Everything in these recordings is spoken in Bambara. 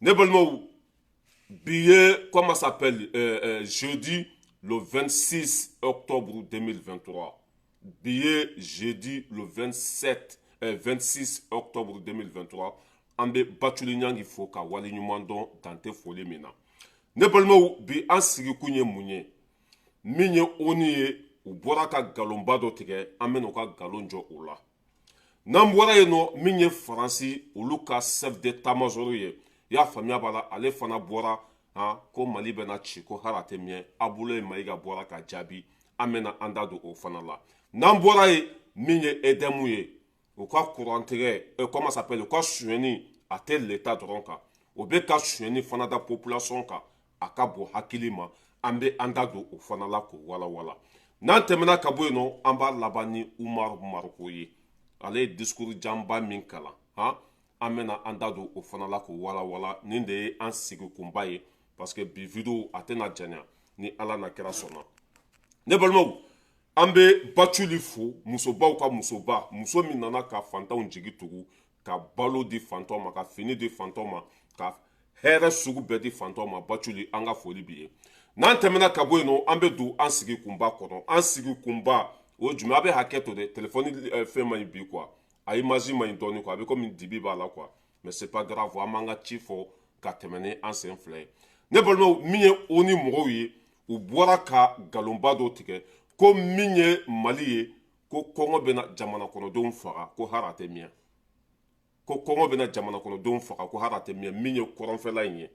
Ne balimaw, bi ye, comment s'appelle, jeudi le 26 octobre 2023. Bi ye jeudi le 27, 26 octobre 2023. An bɛ Batuli Ɲangi fo ka waleɲuman dɔn, dan tɛ foli min na. Ne balimaw, bi an sigikun ye mun ye? Min ye ONU ye, u bɔra ka nkalonba dɔ tigɛ, an bɛna u ka nkalon jɔ o la. N'an bɔra yen nɔ, min ye Faransi, olu ka chef d'état-major ye, i y'a faamuya b'a la, ale fana bɔra han ko Mali bɛna ci, ko hali a tɛ mɛn. Abulaye Mayiga bɔra ka jaabi, an bɛna an da don o fana la. N'an bɔra yen, min ye EDM ye, u ka kurantigɛ, comment s'appelle, u ka sonyɛni, a tɛ l'État dɔrɔn kan, o bɛ ka sonyɛni fana da population kan, a ka bon hakili ma. An bɛ an da don o fana la k'o walawala. N'an tɛmɛna ka bɔ yen nɔ, an b'a laban ni Umaru Mariko ye. Ale ye discours janba min kalan han, an bɛna an da don o fana la k'o walawala. Nin de ye an sigikunba ye, parce que bi vidéo a tɛna janya, ni Ala na kɛra sɔnna. Ne balimaw, an bɛ Batuli fo, musobaw ka musoba, muso min nana ka fantanw jigi tugu, ka balo di fantanw ma, ka fini di fantanw ma, ka hɛrɛ sugu bɛɛ di fantanw ma. Batuli, an ka foli b'i ye. N'an tɛmɛna ka bɔ yen nɔ, an bɛ don an sigi kunba kɔnɔ. An sigi kunba o jumɛn? A bɛ hakɛ to dɛ, telefɔni fɛn man ɲi bi quoi, a image man ɲi dɔɔni quoi, a bɛ komi dibi b'a la quoi, mais c'est pas grave, an b'an ka ci fɔ ka tɛmɛ ni an sen fila ye. Ne balimaw, min ye ONU mɔgɔw ye, u bɔra ka nkalonba dɔ tigɛ ko min ye Mali ye, ko kɔngɔ bɛna jamana kɔnɔdenw faga, ko hali a tɛ mɛn, ko kɔngɔ bɛna jamana kɔnɔdenw faga, ko hali a tɛ mɛn. Min ye kɔrɔnfɛla in ye,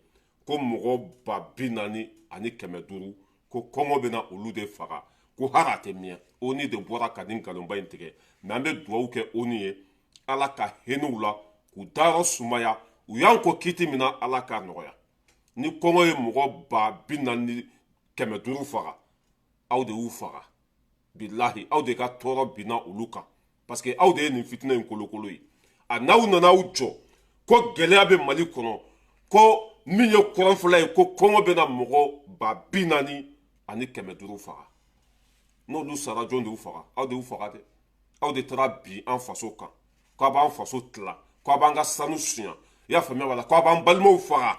ko mɔgɔ 40 500, ko kɔngɔ bɛna olu de faga, ko hali a tɛ mɛn. ONU de bɔra ka nin nkalonba in tigɛ. Mais an bɛ dugawu kɛ ONU ye, Ala ka hinɛ u la, k'u dayɔrɔ sumaya. U y'an ko kiti min na, Ala k'a nɔgɔya. Ni kɔngɔ ye mɔgɔ 40 500 faga, aw de y'u faga. Bilahi, aw de ka tɔɔrɔ binna olu kan, parce que aw de ye nin fitinɛ in kolokolo ye. A n'aw nana aw jɔ ko gɛlɛya bɛ Mali kɔnɔ, ko min ye kɔrɔnfɛla ye, ko kɔngɔ bɛna mɔgɔ 40 500 faga, n'olu sara, jɔn de y'u faga? Aw de y'u faga dɛ. Aw de taara bin an faso kan, k'a b'an faso tila, k'a b'an ka sanu suɲa, i y'a faamuya wala, k'a b'an balimaw faga.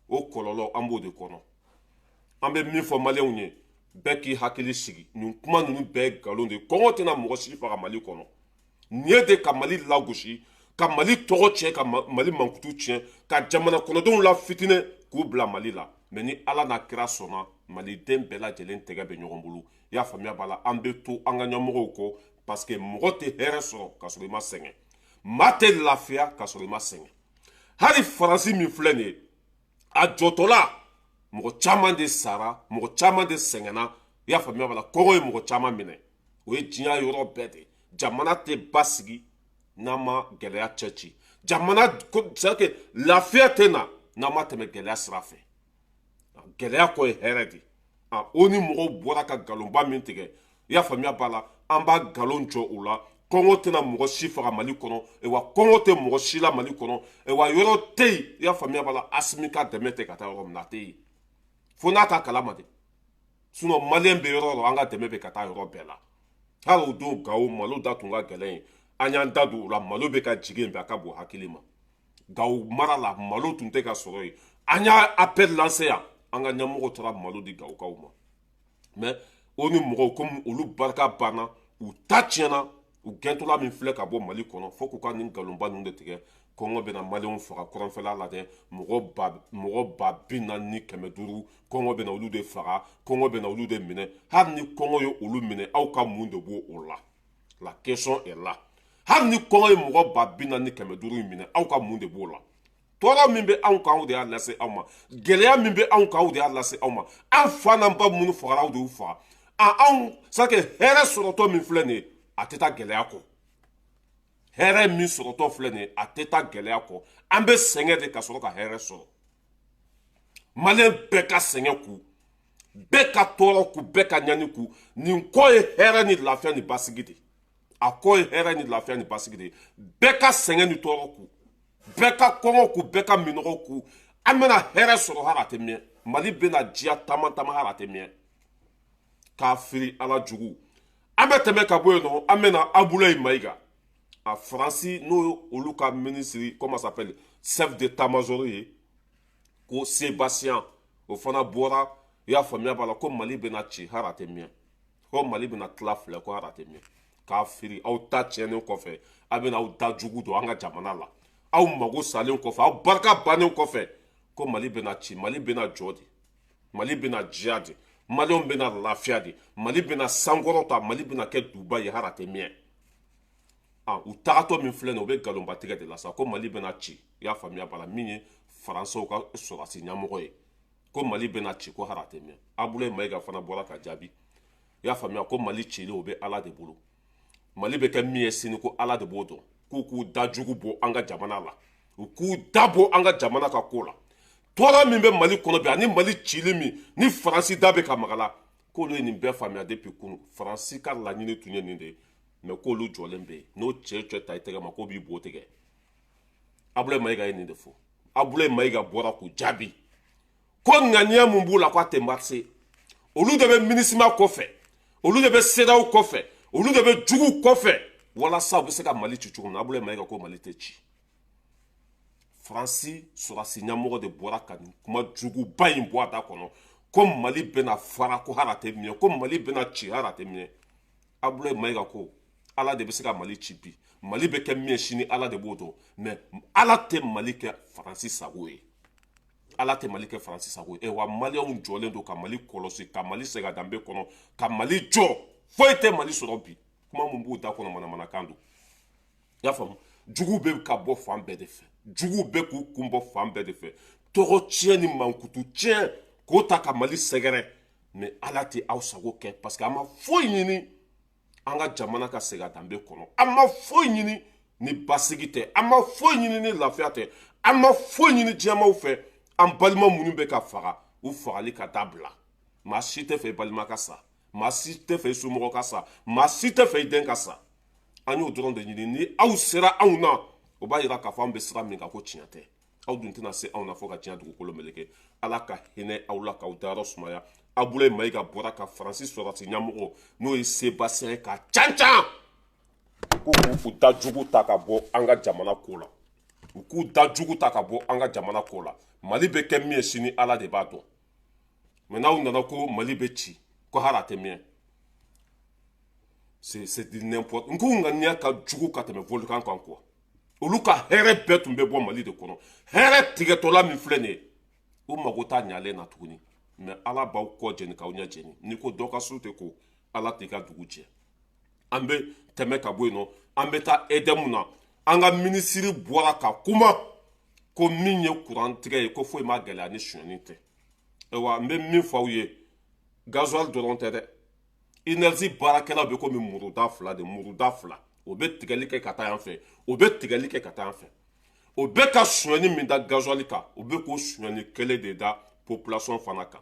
O kɔlɔlɔ, an b'o de kɔnɔ. An bɛ min fɔ Maliyɛnw ye, bɛɛ k'i hakili sigi, nin kuma ninnu bɛɛ ye nkalon de ye. Kɔngɔ tɛna mɔgɔ si faga Mali kɔnɔ. Nin ye de ka Mali lagosi, ka Mali tɔgɔ tiɲɛ, ka Mali mankutu tiɲɛ, ka jamana kɔnɔdenw la fitinɛ k'u bila Mali la. Mais ni Ala n'a kira sɔnna, maliden bɛɛ lajɛlen tɛgɛ bɛ ɲɔgɔn bolo, i y'a faamuya b'a la, an bɛ to an ka ɲɛmɔgɔw kɔ, parce que mɔgɔ tɛ hɛrɛ sɔrɔ ka sɔrɔ i ma sɛgɛn, maa tɛ lafiya ka sɔrɔ i ma sɛgɛn. Hali Faransi min filɛ nin ye, a jɔtɔla, mɔgɔ caman de sara, mɔgɔ caman de sɛgɛnna, i y'a faamuya b'a la, kɔngɔ ye mɔgɔ caman minɛ. O ye diɲɛ yɔrɔ bɛɛ de. Jamana tɛ basigi n'a ma gɛlɛya cɛ ci. Jamana, c'est à dire que lafiya tɛ na n'a ma tɛmɛ gɛlɛya sira fɛ. Gɛlɛya kɔ ye hɛrɛ de. A o ni mɔgɔw bɔra ka nkalonba min tigɛ, i y'a faamuya b'a la, an b'a nkalon jɔ o la. Kɔngɔ tɛna mɔgɔ si faga Mali kɔnɔ, wa kɔngɔ tɛ mɔgɔ si la Mali kɔnɔ, wa yɔrɔ tɛ yen, i y'a faamuya b'a la, Asimi ka dɛmɛ tɛ ka taa yɔrɔ min na, a tɛ yen, fo n'a t'a kalama de. Sinon Maliyɛn bɛ yɔrɔ o yɔrɔ, an ka dɛmɛ bɛ ka taa yɔrɔ bɛɛ la. Hali o don Gawo, malo da tun ka gɛlɛn yen, an y'an da don o la, malo bɛ ka jigin yen bi, a ka bon hakili ma. Gawo mara la, malo tun tɛ ka sɔrɔ yen, an y'a appel lancé yan, an ka ɲɛmɔgɔw taara malo di Gawokaw ma. Mais o ni mɔgɔw, komi olu barika banna, u ta tiɲɛna, u gɛntɔla min filɛ ka bɔ Mali kɔnɔ, fo k'u ka nin nkalonba ninnu de tigɛ. Kɔngɔ bɛna Maliyɛnw faga kɔrɔnfɛla la dɛ, mɔgɔ 40 500, kɔngɔ bɛna olu de faga, kɔngɔ bɛna olu de minɛ. Hali ni kɔngɔ ye olu minɛ, aw ka mun de b'o o la? La question est là. Hali ni kɔngɔ ye mɔgɔ 40 500 in minɛ, aw ka mun de b'o la? Tɔɔrɔ min bɛ anw kan, aw de y'a lase aw ma. Gɛlɛya min bɛ anw kan, aw de y'a lase aw ma. An fa n'an ba minnu fagara, aw de y'u faga. A anw c'est que hɛrɛ sɔrɔtɔ min filɛ nin ye, a tɛ taa gɛlɛya kɔ. Hɛrɛ min sɔrɔtɔ filɛ nin ye, a tɛ taa gɛlɛya kɔ. An bɛ sɛgɛn de ka sɔrɔ ka hɛrɛ sɔrɔ. Maliyɛn bɛɛ ka sɛgɛn ku, bɛɛ ka tɔɔrɔ ku, bɛɛ ka ɲani ku, nin kɔ ye hɛrɛ ni lafiya ni basigi de. A kɔ ye hɛrɛ ni lafiya ni basigi de. Bɛɛ ka sɛgɛn ni tɔɔrɔ ku, bɛɛ ka kɔngɔ ku, bɛɛ ka minɔgɔ ku, an bɛna hɛrɛ sɔrɔ hali a tɛ mɛn. Mali bɛna diya taama taama, hali a tɛ mɛn. K'a firi Ala jugu. An bɛ tɛmɛ ka bɔ yen nɔ, an bɛna Abulayi Mayiga. A Faransi, n'o ye olu ka ministre, comment s'appelle, chef d'état-major ye. Ko Sébastien o fana bɔra, i y'a faamuya b'a la, ko Mali bɛna ci hali a tɛ mɛn, ko Mali bɛna tila fila, ko hali a tɛ mɛn. K'a firi aw ta tiɲɛnen kɔfɛ, a bɛna aw da jugu don an ka jamana la, aw mago salen kɔfɛ, aw barika bannen kɔfɛ, ko Mali bɛna ci, Mali bɛna jɔ de, Mali bɛna diya de, Maliyɛnw bɛna lafiya de, Mali bɛna sankɔrɔta, Mali bɛna kɛ duba ye hali a tɛ mɛn. U tagatɔ min filɛ nin ye, o bɛ nkalonbatigɛ de la sa, ko Mali bɛna ci, i y'a faamuya b'a la, min ye Faransɛw ka sɔrɔdasi ɲɛmɔgɔ ye, ko Mali bɛna ci, ko hali a tɛ mɛn. Abulaye Mayiga fana bɔra ka jaabi, i y'a faamuya, ko Mali cilen o bɛ Ala de bolo, Mali bɛ kɛ min ye sini ko Ala de b'o dɔn, k'u k'u da jugu bɔ an ka jamana la, u k'u da bɔ an ka jamana ka ko la. Tɔɔrɔ min bɛ Mali kɔnɔ bi ani Mali cili min ni Faransi da bɛ ka maga la, k'olu ye nin bɛɛ faamuya depuis kunun. Faransi ka laɲini tun ye nin de ye, mais k'olu jɔlen bɛ yen, n'o cɛ cɛ ta i tɛgɛ ma k'o b'i bo tigɛ. Abulaye Mayiga ye nin de fɔ. Abulaye Mayiga bɔra k'u jaabi ko ŋaniya mun b'u la k'a tɛ marcher, olu de bɛ MINUSMA kɔfɛ, olu de bɛ CEDEAO kɔfɛ, olu de bɛ jugu kɔfɛ walasa u bɛ se ka Mali ci cogo min na. Abulaye Mayiga ko Mali tɛ ci. Faransi sɔrɔdasi ɲɛmɔgɔ de bɔra ka nin kuma juguba in bɔ a da kɔnɔ, ko Mali bɛna fara, ko hali a tɛ mɛn, ko Mali bɛna ci hali a tɛ mɛn. Abulaye Mayiga ko Ala de bɛ se ka Mali ci bi, Mali bɛ kɛ min ye sini Ala de b'o dɔn, mais Ala tɛ Mali kɛ Faransi sago ye, Ala tɛ Mali kɛ Faransi sago ye. Wa Maliyɛnw jɔlen don ka Mali kɔlɔsi, ka Mali segin a danbe kɔnɔ, ka Mali jɔ, foyi tɛ Mali sɔrɔ bi. Kuma min b'u da kɔnɔ manamanakan don, i y'a faamu. Juguw bɛ ka bɔ fan bɛɛ de fɛ, juguw bɛ k'u kun bɔ fan bɛɛ de fɛ, tɔgɔ tiɲɛ ni mankutu tiɲɛ k'o ta ka Mali sɛgɛrɛ, mais Ala tɛ aw sago kɛ, parce que an ma foyi ɲini an ka jamana ka segin a danbe kɔnɔ, an ma foyi ɲini ni basigi tɛ, an ma foyi ɲini ni lafiya tɛ, an ma foyi ɲini diɲɛmaw fɛ. An balima minnu bɛ ka faga, u fagali ka dabila. Maa si tɛ fɛ i balima ka sa, maa si tɛ fɛ i somɔgɔ ka sa, maa si tɛ fɛ i den ka sa. An y'o dɔrɔn de ɲini. Ni aw sera anw na, o b'a yira k'a fɔ an bɛ sira min kan ko tiɲɛ tɛ. Aw dun tɛna se anw na fo ka diɲɛ dugukolo meleke. Ala ka hinɛ aw la k'aw dayɔrɔ sumaya. Abulaye Mayiga bɔra ka Faransi sɔrɔdasi ɲɛmɔgɔ n'o ye Sébastien ye k'a can can, k'u k'u da jugu ta ka bɔ an ka jamana ko la, u k'u da jugu ta ka bɔ an ka jamana ko la. Mali bɛ kɛ min ye sini Ala de b'a dɔn, mais n'aw nana ko Mali bɛ ci, ko hali a tɛ mɛn, c'est du n'importe. N k'u ŋaniya ka jugu ka tɛmɛ volcan kan quoi. Olu ka hɛrɛ bɛɛ tun bɛ bɔ Mali de kɔnɔ. Hɛrɛ tigɛtɔla min filɛ nin ye, u mago t'a ɲalen na tuguni, mais Ala b'aw kɔ jɛni k'aw ɲɛ jɛni. N'i ko dɔ ka su tɛ ko, Ala t'i ka dugu jɛ. An bɛ tɛmɛ ka bɔ yen nɔ, an bɛ taa EDM na. An ka minisiri bɔra ka kuma ko min ye kuran tigɛ ye, ko foyi ma gɛlɛya ni sonyɛni tɛ. Ayiwa, n bɛ min fɔ aw ye, gasoil dɔrɔn tɛ dɛ. Énergie baarakɛlaw bɛ komi muruda fila de, muruda fila, o bɛ tigɛli kɛ ka taa yan fɛ, o bɛ tigɛli kɛ ka taa yan fɛ. O bɛ ka sonyɛni min da gasoil kan, o bɛ k'o sonyɛni kelen de da population fana kan.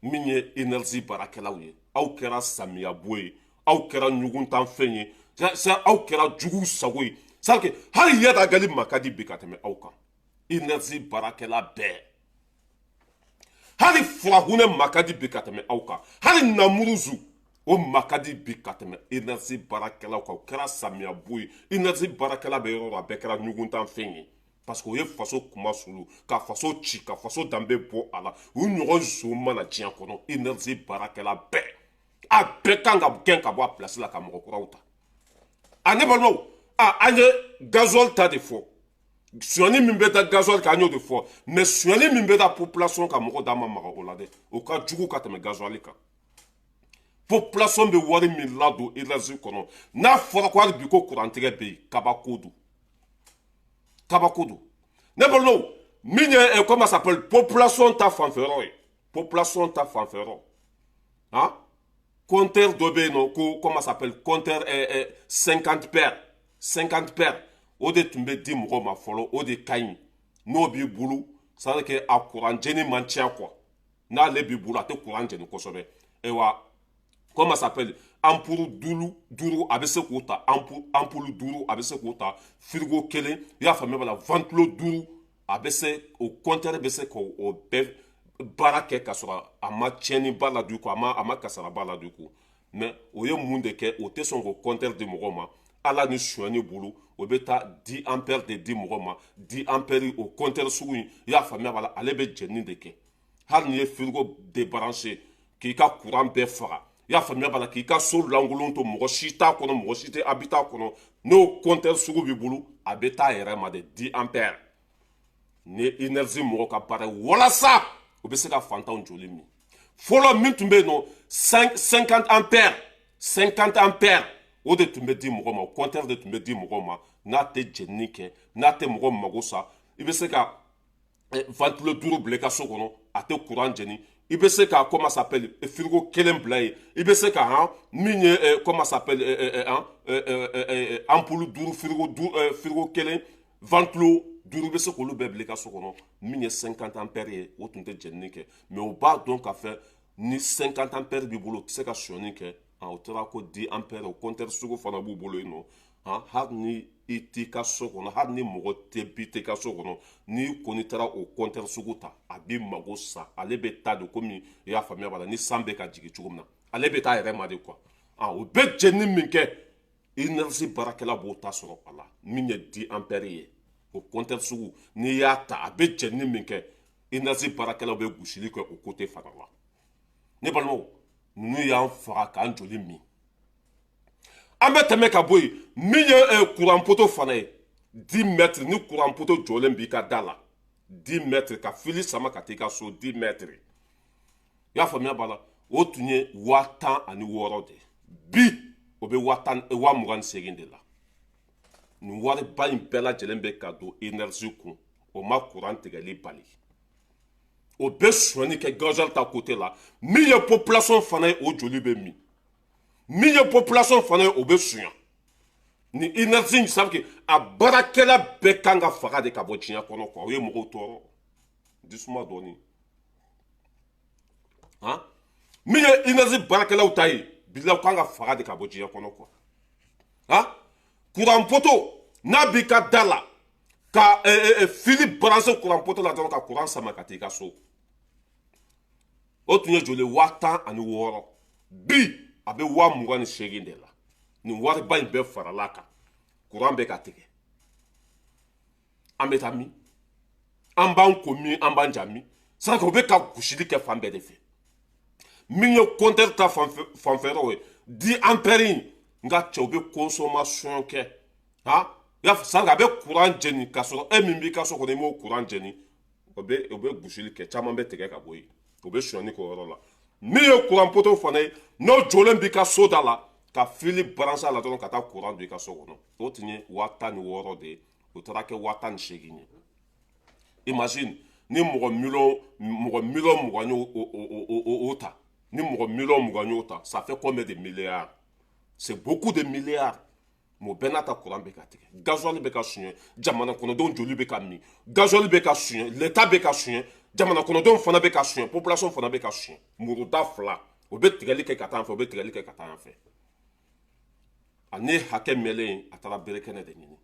Min ye énergie baarakɛlaw ye, aw kɛra samiyabo ye, aw kɛra ɲuguntanfɛn ye, aw kɛra juguw sago ye. C'est que hali yadagali ma ka di bi ka tɛmɛ aw kan. Énergie baarakɛla bɛɛ, hali furahunɛ ma ka di bi ka tɛmɛ aw kan, hali namuruzu o ma ka di bi ka tɛmɛ énergie baarakɛlaw kan. O kɛra samiyabo ye. Énergie baarakɛla bɛ yɔrɔ o yɔrɔ, a bɛɛ kɛra ɲuguntanfɛn ye, parce que o ye faso kuma sulu ka faso ci, ka faso danbe bɔ a la. U ɲɔgɔn zon mana diɲɛ kɔnɔ. Énergie baarakɛla bɛɛ, a bɛɛ kan ka gɛn ka bɔ a place la ka mɔgɔ kuraw ta. A ne balimaw, a an ye gasoil ta de fɔ, sonyani min bɛ da gasoil kan, an y'o de fɔ, mais sonyani min bɛ da population kan, mɔgɔ da ma maga o la dɛ. O ka jugu ka tɛmɛ gasoil kan. Population bɛ wari min ladon énergie kɔnɔ, n'a fɔra ko hali bi ko kurantigɛ bɛ yen, kabako don, kabako don. Ne balimaw, min ye comment ça s'appelle, population ta fanfɛyɔrɔ ye, population ta fanfɛyɔrɔ, han, compteur dɔ bɛ yen nɔ ko comment ça s'appelle, compteur 50 paires, 50 paires, o de tun bɛ di mɔgɔw ma fɔlɔ. O de ka ɲi n'o b'i bolo, c'est à dire que a kuran jeni man ca quoi. N'ale b'i bolo, a tɛ kuran jeni kosɛbɛ. Ayiwa, comment ça s'appelle, ampoule duuru duuru a bɛ se k'o ta, ampoule duuru a bɛ se k'o ta, frigo kelen, i y'a faamuya b'a la, ventilo duuru a bɛ se, o compteur bɛ se k'o bɛɛ baara kɛ ka sɔrɔ a ma tiɲɛniba ladon i kun, a ma kasaraba ladon i kun. Mais o ye mun de kɛ? O tɛ sɔn k'o compteur di mɔgɔw ma. Ala ni sonyani bolo, O bɛ taa 10 ampères de di mɔgɔ ma. 10 ampères, o compteur sugu in, i y'a faamuya b'a la, ale bɛ jɛnni de kɛ. Hali n'i ye frigo débranché, k'i ka courant bɛɛ faga, i y'a faamuya b'a la, k'i ka so lankolon to, mɔgɔ si t'a kɔnɔ, mɔgɔ si tɛ habitat kɔnɔ, n'o compteur sugu b'i bolo, a bɛ taa a yɛrɛ ma de. 10 ampères ni énergie mɔgɔ ka baara ye, walasa o bɛ se ka fantanw joli min. Fɔlɔ min tun bɛ yen nɔ, 50 ampères, 50 ampères, o de tun bɛ di mɔgɔ ma, o compteur de tun bɛ di mɔgɔ ma. N'a tɛ jɛnini kɛ, n'a tɛ mɔgɔ mago sa, i bɛ se ka ventilo duuru bila i ka so kɔnɔ, a tɛ courant jɛni. I bɛ se ka, comment s'appelle, frigo kelen bila yen. I bɛ se ka han min ye, comment s'appelle, han ampoule duuru, frigo duuru, frigo kelen, ventilo duuru, i bɛ se k'olu bɛɛ bila i ka so kɔnɔ. Min ye 50 ampères ye, o tun tɛ jɛnini kɛ. Mais o b'a dɔn k'a fɛ ni 50 ampères b'i bolo, o tɛ se ka sonyani kɛ. O taara ko 10 ampères, o compteur sugu fana b'u bolo yen nɔ. Hali ni i t'i ka so kɔnɔ, hali ni mɔgɔ tɛ bi t'i ka so kɔnɔ, n'i kɔni taara o compteur sugu ta, a b'i mago sa. Ale bɛ taa de komi, i y'a faamuya b'a la, ni san bɛ ka jigin cogo min na, ale bɛ taa yɛrɛ ma de quoi. O bɛ jɛnni min kɛ, énergie baarakɛla b'o ta sɔrɔ a la. Min ye 10 ampères ye, o compteur sugu, n'i y'a ta, a bɛ jɛnni min kɛ, énergie baarakɛlaw bɛ gosili kɛ o côté fana la. Ne balimaw, ninnu y'an faga k'an joli min. An bɛ tɛmɛ ka bɔ yen. Min ye courant poteau fana ye, 10 mètres, ni courant poteau jɔlen b'i ka da la, 10 mètres, ka fili sama ka t'i ka so, 10 mètres, i y'a faamuya b'a la, o tun ye 16,000 de ye. Bi o bɛ 10,000, 28,000 de la. Nin wariba in bɛɛ lajɛlen bɛ ka don énergie kun, o ma courant tigɛli bali. O bɛ sonyani kɛ gasoil ta côté la. Min ye population fana ye, o joli bɛ min. Min ye population fana ye, o bɛ sunya. Ni énergie in sabu a baarakɛla bɛɛ kan ka faga de ka bɔ diɲɛ kɔnɔ quoi. O ye mɔgɔw tɔɔrɔ disuma dɔɔni. Han, min ye énergie baarakɛlaw ta ye, bilaw kan ka faga de ka bɔ diɲɛ kɔnɔ quoi. Han, courant poteau n'a b'i ka da la, ka fili branché courant poteau la dɔrɔn, ka courant sama ka t'i ka so, o tun ye joli? 16,000. Bi a bɛ 28,000 de la. Nin wariba in bɛɛ farala kan, courant bɛ ka tigɛ. An bɛ taa min? An b'an ko min? An b'an ja min? Saraka o bɛ ka gosili kɛ fan bɛɛ de fɛ. Min ye compteur ta fanfɛyɔrɔ ye, 10 ampères in, nka cɛw bɛ consommation kɛ. Han, saraka a bɛ courant jeni k'a sɔrɔ e min b'i ka so kɔnɔ, i m'o courant jeni. O bɛ gosili kɛ, caman bɛ tigɛ ka bɔ yen, o bɛ sonyani k'o yɔrɔ la. Min ye courant poteau fana ye, n'o jɔlen b'i ka so da la, ka fili branché a la dɔrɔn, ka taa courant don i ka so kɔnɔ, o tun ye 16,000 de ye, o taara kɛ 18,000 ye. Imagine ni mɔgɔ miliyɔn 20 y'o o ta, ni mɔgɔ miliyɔn 20 y'o ta, ça fait combien de milliards? C'est beaucoup de milliards. Mais o bɛɛ n'a ta, courant bɛ ka tigɛ, gasoil bɛ ka suɲɛ, jamana kɔnɔdenw joli bɛ ka min, gasoil bɛ ka suɲɛ, l'état bɛ ka suɲɛ, jamana kɔnɔdenw fana bɛ ka suɲɛ, population fana bɛ ka suɲɛ. Muruda fila, o bɛ tigɛli kɛ ka taa yan fɛ, o bɛ tigɛli kɛ ka taa yan fɛ. A ne hakɛ mɛlen, a taara berekɛnɛ de ɲini.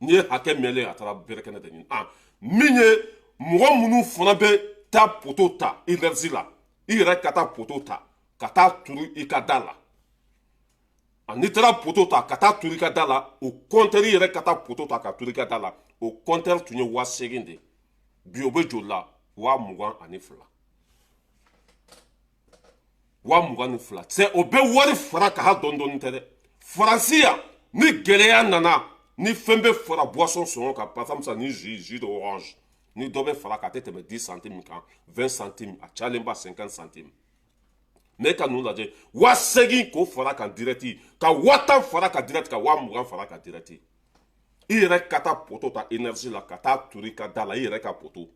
N'i ye hakɛ mɛlen, a taara berekɛnɛ de ɲini. A min ye mɔgɔ minnu fana bɛ taa poteau ta énergie la, i yɛrɛ ka taa poteau ta ka taa turu i ka da la, n'i taara poteau ta ka taa turu i ka da la, o compteur yɛrɛ ka taa poteau ta ka turu i ka da la, o compteur tun ye 8,000 de ye. Bi o bɛ joli la? 22,000, 22,000. C'est o bɛ wari fara ka ha dɔɔni dɔɔni tɛ dɛ. Faransi yan, ni gɛlɛya nana, ni fɛn bɛ fara boisson sɔngɔ kan, par exemple ni jus d'orange, ni dɔ bɛ fara kan, a tɛ tɛmɛ 10 centimes kan, 20 centimes, a cayalen ba 50 centimes. Mais e ka ninnu lajɛ, 8,000 k'o fara kan direct, ka 10,000 fara kan direct, ka 20,000 fara kan direct. I yɛrɛ ka taa poteau ta énergie la ka taa turu i ka da la, i yɛrɛ ka poteau,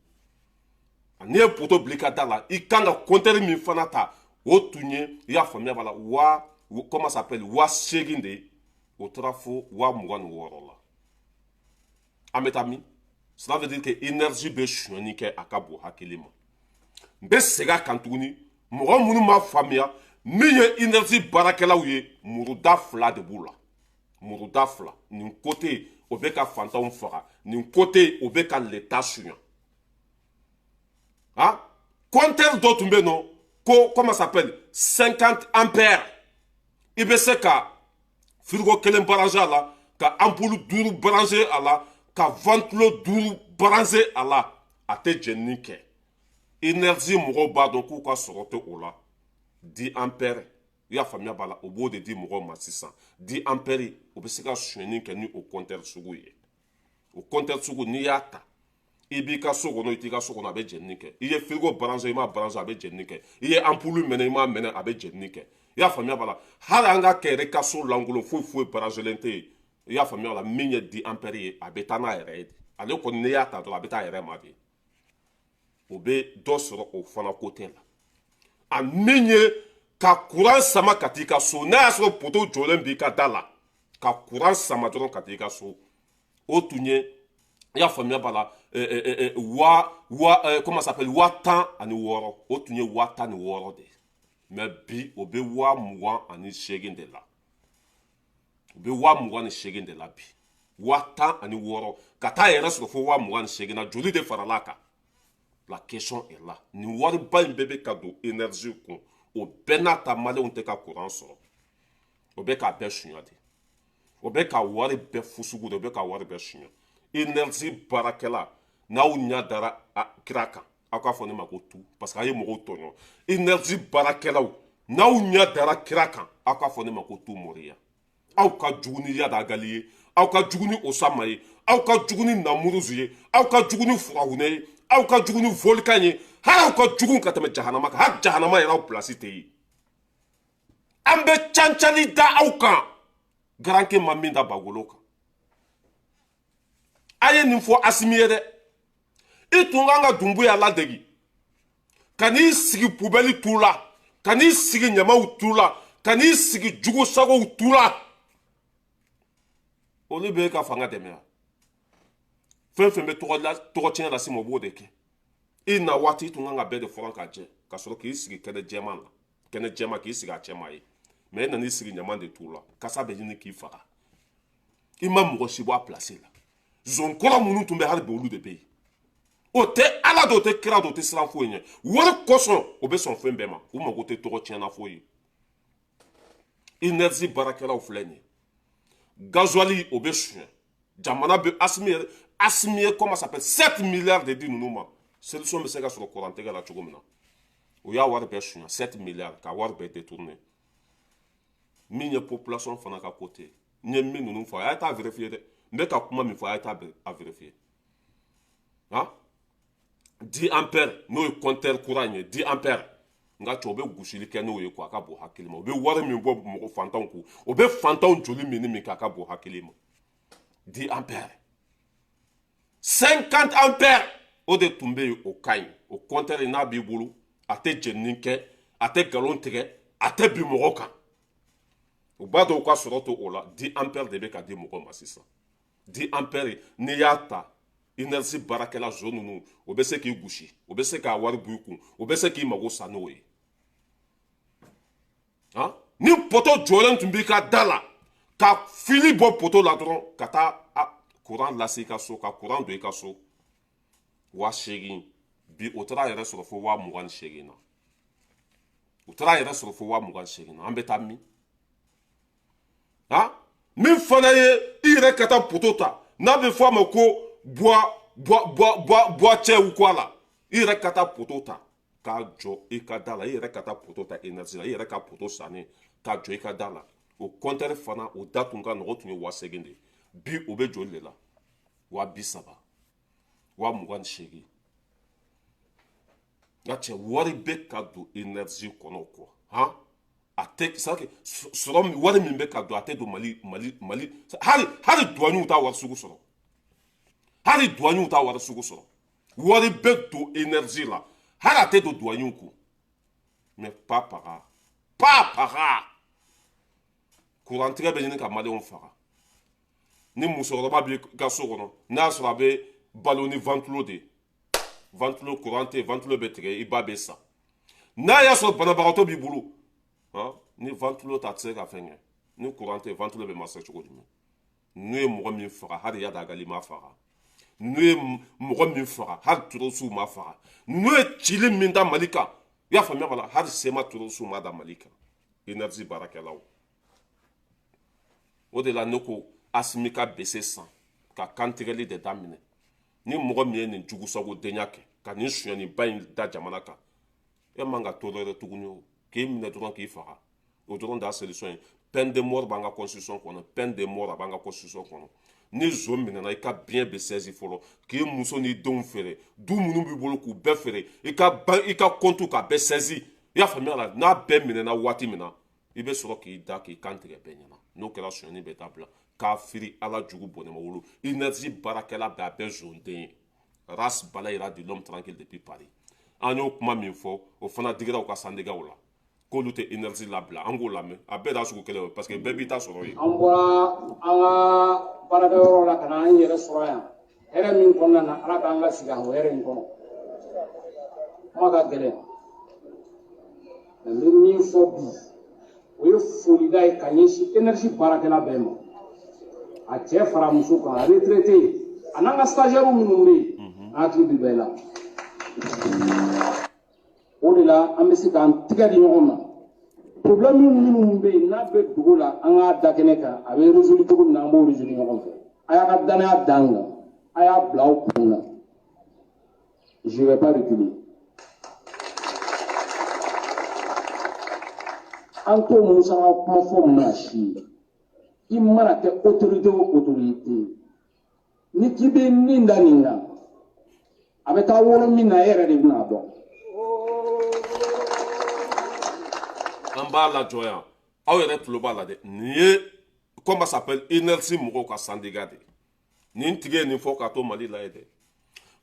n'i ye poteau bila i ka da la, i kan ka compteur min fana ta, o tun ye, i y'a faamuya b'a la, waa, comment ça s'appelle, 8,000 de ye, o taara fo 26,000 la. An bɛ taa min? Cela veut dire que énergie bɛ sonyani kɛ, a ka bon hakili ma. N bɛ segin a kan tuguni, mɔgɔ minnu m'a faamuya, min ye énergie baarakɛlaw ye, muruda fila de b'u la, muruda fila. Nin côté, o bɛ ka fantanw faga, nin côté, o bɛ ka l'état suɲa. Ah, compteur dɔ tun bɛ yen nɔ ko, comment ça s'appelle, 50 ampères, i bɛ se ka frigo kelen branché a la, ka Ka ampoule 5 branché a la, ka ventilo 5 branché a la, a tɛ jɛnini kɛ. Énergie mɔgɔw b'a dɔn k'u ka sɔrɔ tɛ o la. 10 ampères, i y'a faamuya b'a la, o b'o de di mɔgɔw ma sisan. 10 ampères, o bɛ se ka sonyɛni kɛ ni o compteur sugu ye. O compteur sugu, n'i y'a ta, i b'i ka so kɔnɔ, i t'i ka so kɔnɔ, a bɛ jɛnini kɛ. I ye frigo branché, i m'a branché, a bɛ jɛnini kɛ. I ye ampoule mɛnɛ, i m'a mɛnɛ, a bɛ jɛnini kɛ. I y'a faamuya b'a la. Hali an ka kɛ yɛrɛ ka so lankolon, foyi foyi branchélen tɛ yen, i y'a faamuya b'a la, min ye 10 ampères ye, a bɛ taa n'a yɛrɛ ye de. Ale kɔni, n'i y'a ta dɔrɔn, a bɛ taa a yɛrɛ ma de. O bɛ dɔ sɔrɔ o fana côté la. A min ye ka courant sama ka t'i ka so, n'a y'a sɔrɔ poteau jɔlen b'i ka da la, ka courant sama dɔrɔn ka t'i ka so, o tun ye, i y'a faamuya b'a la, wa comment ça s'appelle, 16 000, o tun ye 16 000 de ye. Mais bi, o bɛ 28 000 de la. O bɛ 28 000 de la bi. 16 000 ka taa yɛrɛ sɔrɔ fo 28 000 na, joli de farala a kan? La question est là. Nin wariba in bɛɛ bɛ ka don énergie kun, o bɛɛ n'a ta, maliyɛnw tɛ ka courant sɔrɔ. O bɛ k'a bɛɛ suɲɛ de, o bɛ ka wari bɛɛ fusugu de, o bɛ ka wari bɛɛ suɲɛ. Énergie baarakɛla, n'aw ɲɛ dara kira kan, aw k'a fɔ ne ma ko tu, parce que a ye mɔgɔw tɔɲɔ. Énergie baarakɛlaw, n'aw ɲɛ dara kira kan, aw k'a fɔ ne ma ko tu moriya. Aw ka jugu ni Iyad Ag Ghali ye, aw ka jugu ni Osama ye, aw ka jugu ni Namuruzu ye, aw ka jugu ni Furawunɛ ye, aw ka jugu ni volcan ye, hali aw ka jugu ka tɛmɛ jahanama kan. Hali jahanama yɛrɛ, aw pilasi tɛ yen. An bɛ cancali da aw kan, garanke ma min da bagolo kan. A ye nin fɔ Asimi ye dɛ. I tun kan ka Dunbuya ladegi, ka n'i sigi poubelle tu la, ka n'i sigi ɲamaw tu la, ka n'i sigi jugu sagow tu la. Olu bɛ ka fanga dɛmɛ wa? Fɛn fɛn bɛ tɔgɔ tiɲɛ lase ma, o b'o de kɛ. I na waati, i tun kan ka bɛɛ de furan ka jɛ, ka sɔrɔ k'i sigi kɛnɛ jɛman na, kɛnɛ jɛman, k'i sigi a cɛma ye. Mais e nan'i sigi ɲaman de tu la, kasa bɛ ɲini k'i faga. I ma mɔgɔ si bɔ a place la. Zonkɔrɔ minnu tun bɛ, hali bi olu de bɛ yen. O tɛ ala dɔn, o tɛ kira dɔn, o tɛ siran foyi ɲɛ. Wari kosɔn, o bɛ sɔn fɛn bɛɛ ma. U mago tɛ tɔgɔ tiɲɛna foyi ye. Énergie baarakɛlaw filɛ nin ye, gasoil, o bɛ suɲɛ. Jamana bɛ Asimi yɛrɛ, Asimi ye, comment ça s'appelle, 7 milliards de di ninnu ma, solution bɛ se ka sɔrɔ courant tigɛ la cogo min na. O y'a wari bɛɛ suɲɛ, 7 milliards, ka wari bɛɛ détourner. Min ye population fana ka côté, n ye min ninnu fɔ, a ye taa vérifier dɛ. N bɛ ka kuma min fɔ, a ye taa a vérifier. Han, 10 ampères, n'o ye compteur courant ye, 10 ampères, nka cɛ, o bɛ gosili kɛ n'o ye quoi. A ka bon hakili ma. O bɛ wari min bɔ mɔgɔ fantanw kun, o bɛ fantanw joli min min kɛ, a ka bon hakili ma. 10 ampères, 50 ampères, o de tun bɛ yen, o ka ɲi. O compteur, n'a b'i bolo, a tɛ jenini kɛ, a tɛ nkalon tigɛ, a tɛ bin mɔgɔ kan. U b'a dɔn u ka sɔrɔ to o la. 10 ampères de bɛ ka di mɔgɔ ma sisan. 10 ampères, n'i y'a ta, énergie baarakɛla zo ninnu, o bɛ se k'i gosi, o bɛ se k'a wari bɔ i kun, o bɛ se k'i mago sa n'o ye. Han, ni poteau jɔlen tun b'i ka da la, ka fili bɔ poteau la dɔrɔn, ka taa courant lase i ka so, ka courant don i ka so, 8000. Bi, o taara yɛrɛ sɔrɔ fo 28 000 na. O taara yɛrɛ sɔrɔ fo 28 000 na. An bɛ taa min? Han, min fana ye i yɛrɛ ka taa poteau ta, n'a bɛ fɔ a ma ko bois bois bois bois bois cɛw ko a la, i yɛrɛ ka taa poteau ta k'a jɔ i ka da la, i yɛrɛ ka taa poteau ta énergie la, i yɛrɛ ka poteau sanni k'a jɔ i ka da la, o compteur fana, o da tun ka nɔgɔ, tun ye 8000 de ye. Bi, o bɛ joli de la? 30 000, 28 000. Nka cɛ, wari bɛ ka don énergie kɔnɔ kɔ. Han, a tɛ c'est sɔrɔ. Wari min bɛ ka don, a tɛ don Mali Mali Mali. Hali douaniw t'a wari sugu sɔrɔ, hali douaniw t'a wari sugu sɔrɔ. Wari bɛ don énergie la, hali a tɛ don douaniw kun. Mais pas paga, pas paga. Kurantigɛ bɛ ɲini ka maliyɛnw faga. Ni musokɔrɔba b'i ka so kɔnɔ, n'a y'a sɔrɔ a bɛ balo ni ventilo de ye, ventilo, courant tɛ yen, ventilo bɛ tigɛ, i ba bɛ sa. N'a y'a sɔrɔ banabagatɔ b'i bolo, ni ventilo ta, a tɛ se ka fɛn kɛ. Ni courant tɛ yen, ventilo bɛ marcher cogo jumɛn? N'u ye mɔgɔ min faga, hali Iyad Ag Ghali ma faga. N'u ye mɔgɔ min faga, hali terroristew ma faga. N'u ye cili min da Mali kan, i y'a faamuya b'a la, hali CMA terroristew ma da Mali kan. Énergie baarakɛlaw, o de la ne ko Asimi ka bese san ka kantigɛli de daminɛ. Ni mɔgɔ min ye nin jugusagodenya kɛ ka nin sonyaniba in da jamana kan, e man ka toléré tuguni. O k'i minɛ dɔrɔn k'i faga, o dɔrɔn de y'a solution ye. Peine de mort b'an ka constitution kɔnɔ, peine de mort a b'an ka constitution kɔnɔ. Ni zon minɛna, i ka bien bɛ saisi fɔlɔ, k'i muso n'i denw feere, du minnu b'i bolo k'u bɛɛ feere, i ka ba i ka compte k'a bɛɛ saisi. I y'a faamuya la? N'a bɛɛ minɛna waati min na, i bɛ sɔrɔ k'i da k'i kan tigɛ bɛɛ ɲɛna. N'o kɛra, sonyani bɛ dabila. Kafiri ala jugu bɔnɛma wolo. Énergie baarakɛla bɛɛ, a bɛɛ zonden ye. Ras Balayira de l'homme tranquille depuis Paris. An y'o kuma min fɔ, o fana digira u ka sandikaw la k'olu tɛ énergie labila. An k'o lamɛn, a bɛɛ da sugu kelen ye, parce que bɛɛ b'i ta sɔrɔ yen. An bɔra an ka baarakɛyɔrɔ la ka na an yɛrɛ sɔrɔ yan hɛrɛ min kɔnɔna na, Ala k'an ka sigi o hɛrɛ in kɔnɔ. Kuma ka gɛlɛn, n bɛ min fɔ bi, o ye folida ye ka ɲɛsin énergie baarakɛla bɛɛ ma, a cɛ fara muso kan, a retraité a n'an ka stagiaires minnu bɛ yen, an hakili bɛ bɛɛ la. O de la an bɛ se k'an tigɛ di ɲɔgɔn ma. Problème minnu bɛ yen n'a bɛ dugu la, an k'a da kɛnɛ kan, a bɛ résoudre cogo min na, an b'o résoudre ɲɔgɔn fɛ. A y'a ka danaya d'an kan, a y'a bila aw kun na, je vais pas reculer. An t'o musaka kuma fɔ maa si ye. I mana kɛ autorité o autorité, ni k'i bɛ min da nin kan, a bɛ taa wolo min na, e yɛrɛ de bɛna dɔn. An b'a lajɔ yan, aw yɛrɛ tulo b'a la dɛ. Nin ye, comment ça s'appelle, énergie mɔgɔw ka syndicat de. Nin tigi ye nin fɔ k'a to Mali la ye dɛ,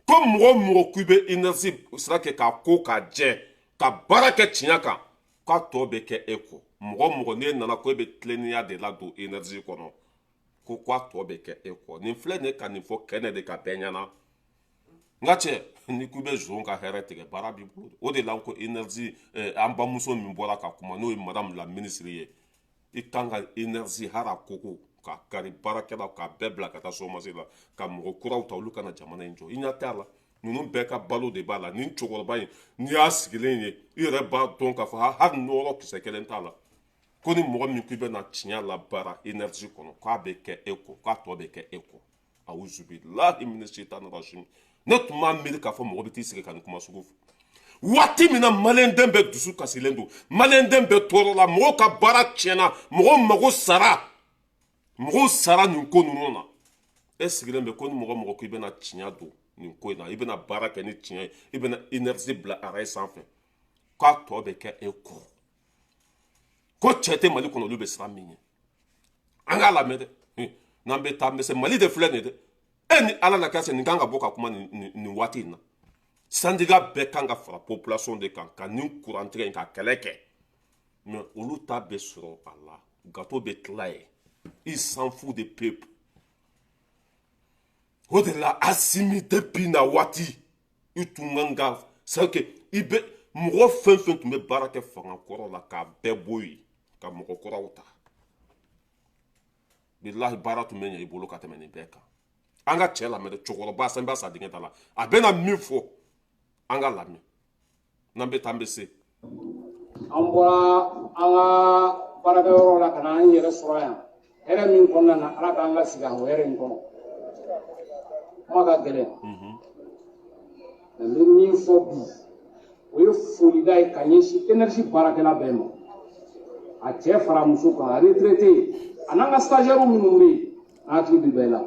ko mɔgɔ o mɔgɔ k'i bɛ énergie sira kɛ k'a ko k'a jɛ, ka baara kɛ tiɲɛ kan, k'a tɔ bɛ kɛ e kɔ. Mɔgɔ o mɔgɔ n'e nana ko e bɛ tilennenya de ladon énergie kɔnɔ, ko k'a tɔ bɛ kɛ e kɔ. Nin filɛ nin ye ka nin fɔ kɛnɛ de ka bɛɛ ɲɛna. N ka cɛ, ni k'i bɛ zon ka hɛrɛ tigɛ, baara b'i bolo. O de la n ko énergie, an bamuso min bɔra ka kuma, n'o ye madame la ministre ye, i kan ka énergie hara koko ka kari baarakɛlaw ka bɛɛ bila ka taa somasi la, ka mɔgɔ kuraw ta, olu kana jamana in jɔ. I ɲɛ t'a la, ninnu bɛɛ ka balo de b'a la. Nin cɛkɔrɔba in, n'i y'a sigilen ye, i yɛrɛ b'a dɔn k'a fɔ hali nɔrɔ kisɛ kelen t'a la. Ko ni mɔgɔ min k'i bɛna tiɲɛ labaara énergie kɔnɔ, k'a bɛ kɛ e kɔ, k'a tɔ bɛ kɛ e kɔ. Awuzubilahi mina shaitani rajim. Ne tun b'a miiri k'a fɔ mɔgɔ bɛ t'i sigi ka nin kuma sugu fɔ waati min na, maliyɛnden bɛɛ dusu kasilen don, maliyɛnden bɛɛ tɔɔrɔ la, mɔgɔw ka baara tiɲɛna, mɔgɔw mago sara, mɔgɔw sara nin ko ninnu na. E sigilen bɛ ko ni mɔgɔ mɔgɔ k'i bɛna tiɲɛ don nin ko in na, i bɛna baara kɛ ni tiɲɛ ye, i bɛna énergie bila araye sanfɛ, k'a tɔ bɛ kɛ e kɔ. Ko cɛ tɛ Mali kɔnɔ, olu bɛ siran min ɲɛ. An k'a lamɛn dɛ, n'an bɛ taa, an bɛ se. Mali de filɛ nin ye dɛ. E ni Ala na kɛ, nin kan ka bɔ ka kuma nin waati in na. Syndicat bɛɛ kan ka fara population de kan ka nin kurantigɛ in ka kɛlɛ kɛ, mais olu ta bɛ sɔrɔ a la, gâteau bɛ tila ye. Ils s'en fout de peuple. O de la Asimi, depuis na waati i tun kan ka, c'est que i bɛ mɔgɔ fɛn fɛn tun bɛ baara kɛ fanga kɔrɔ la, k'a bɛɛ bɔ yen ka mɔgɔ kuraw ta, bilahi baara tun bɛ ɲɛ i bolo ka tɛmɛ nin bɛɛ kan. An ka cɛ lamɛn dɛ, cɛkɔrɔba san b'a sa dingɛ ta la, a bɛna min fɔ, an ka lamɛn. N'an bɛ taa, an bɛ se. An bɔra an ka baarakɛyɔrɔ la ka na an yɛrɛ sɔrɔ yan hɛrɛ min kɔnɔna na, Ala k'an ka sigi o hɛrɛ in kɔnɔ. Kuma ka gɛlɛn, n bɛ min fɔ bi, o ye folida ye ka ɲɛsin énergie baarakɛla bɛɛ ma, a cɛ fara muso kan, a retraité a n'an ka stagiaires minnu bɛ yen, an hakili bɛ bɛɛ la.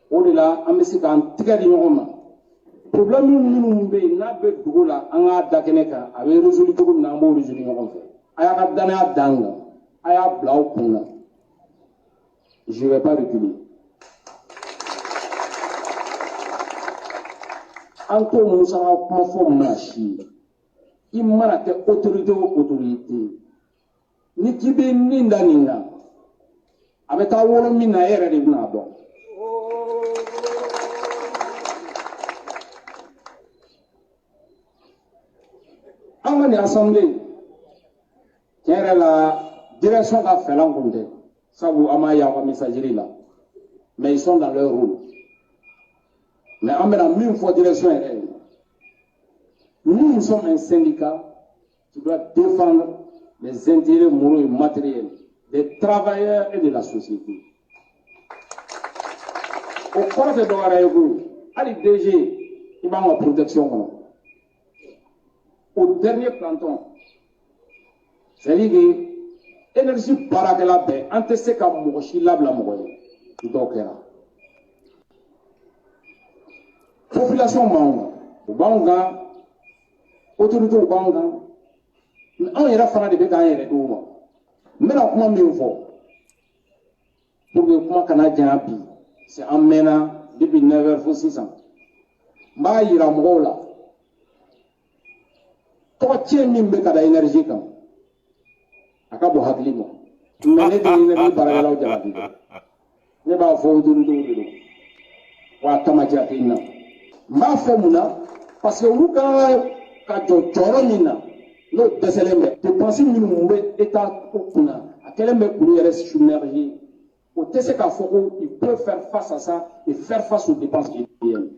O de la an bɛ se k'an tigɛ di ɲɔgɔn ma. Problème minnu bɛ yen n'a bɛ dugu la, an k'a da kɛnɛ kan, a bɛ résoudre cogo min na, an b'o résoudre ɲɔgɔn fɛ. A y'a ka danaya d'an kan, a y'a bila aw kun na, je vais pas reculer. An t'o musaka kuma fɔ maa si ye. I mana kɛ autorité o autorité, ni k'i bɛ min da nin kan, a bɛ taa wolo min na, e yɛrɛ de bɛna dɔn. An ka nin assemblée, tiɲɛ yɛrɛ la, direction ka fɛlan kun tɛ, sabu an m'a ye aw ka messagerie la, mais ils sont dans leur rôle. Mais an bɛna min fɔ direction yɛrɛ ye, nous, nous sommes un syndicat qui doit défendre les intérêts moraux et matériels des travailleurs et de la société. O kɔrɔ tɛ dɔwɛrɛ ye koyi, hali DG i b'an ka protection kɔnɔ. Au dernier planton, c'est-à-dire que énergie baarakɛla bɛɛ, an tɛ se ka mɔgɔ si labila mɔgɔ ye, dɔw kɛra. Population b'anw kan, u b'anw kan, autorités b'anw kan, mais anw yɛrɛ fana de bɛ k'an yɛrɛ d'u ma. N bɛna kuma min fɔ pour que kuma kana janya bi, c'est an mɛnna depuis 9 heures fo sisan. N b'a yira mɔgɔw la, tɔgɔ tiɲɛ min bɛ ka da énergie kan, a ka bon hakili ma. Mais ne tɛ énergie baarakɛlaw jalaki dɛ, ne b'a fɔ autorités de don, wa a tamatiya tɛ n na. N b'a fɔ mun na? Parce que olu ka ka jɔ jɔyɔrɔ min na, n'o dɛsɛlen bɛ, dépense minnu bɛ état kunna, a kɛlen bɛ k'olu yɛrɛ submerger. O tɛ se k'a fɔ ko ils peuvent faire face à ça et faire face aux dépenses EDM.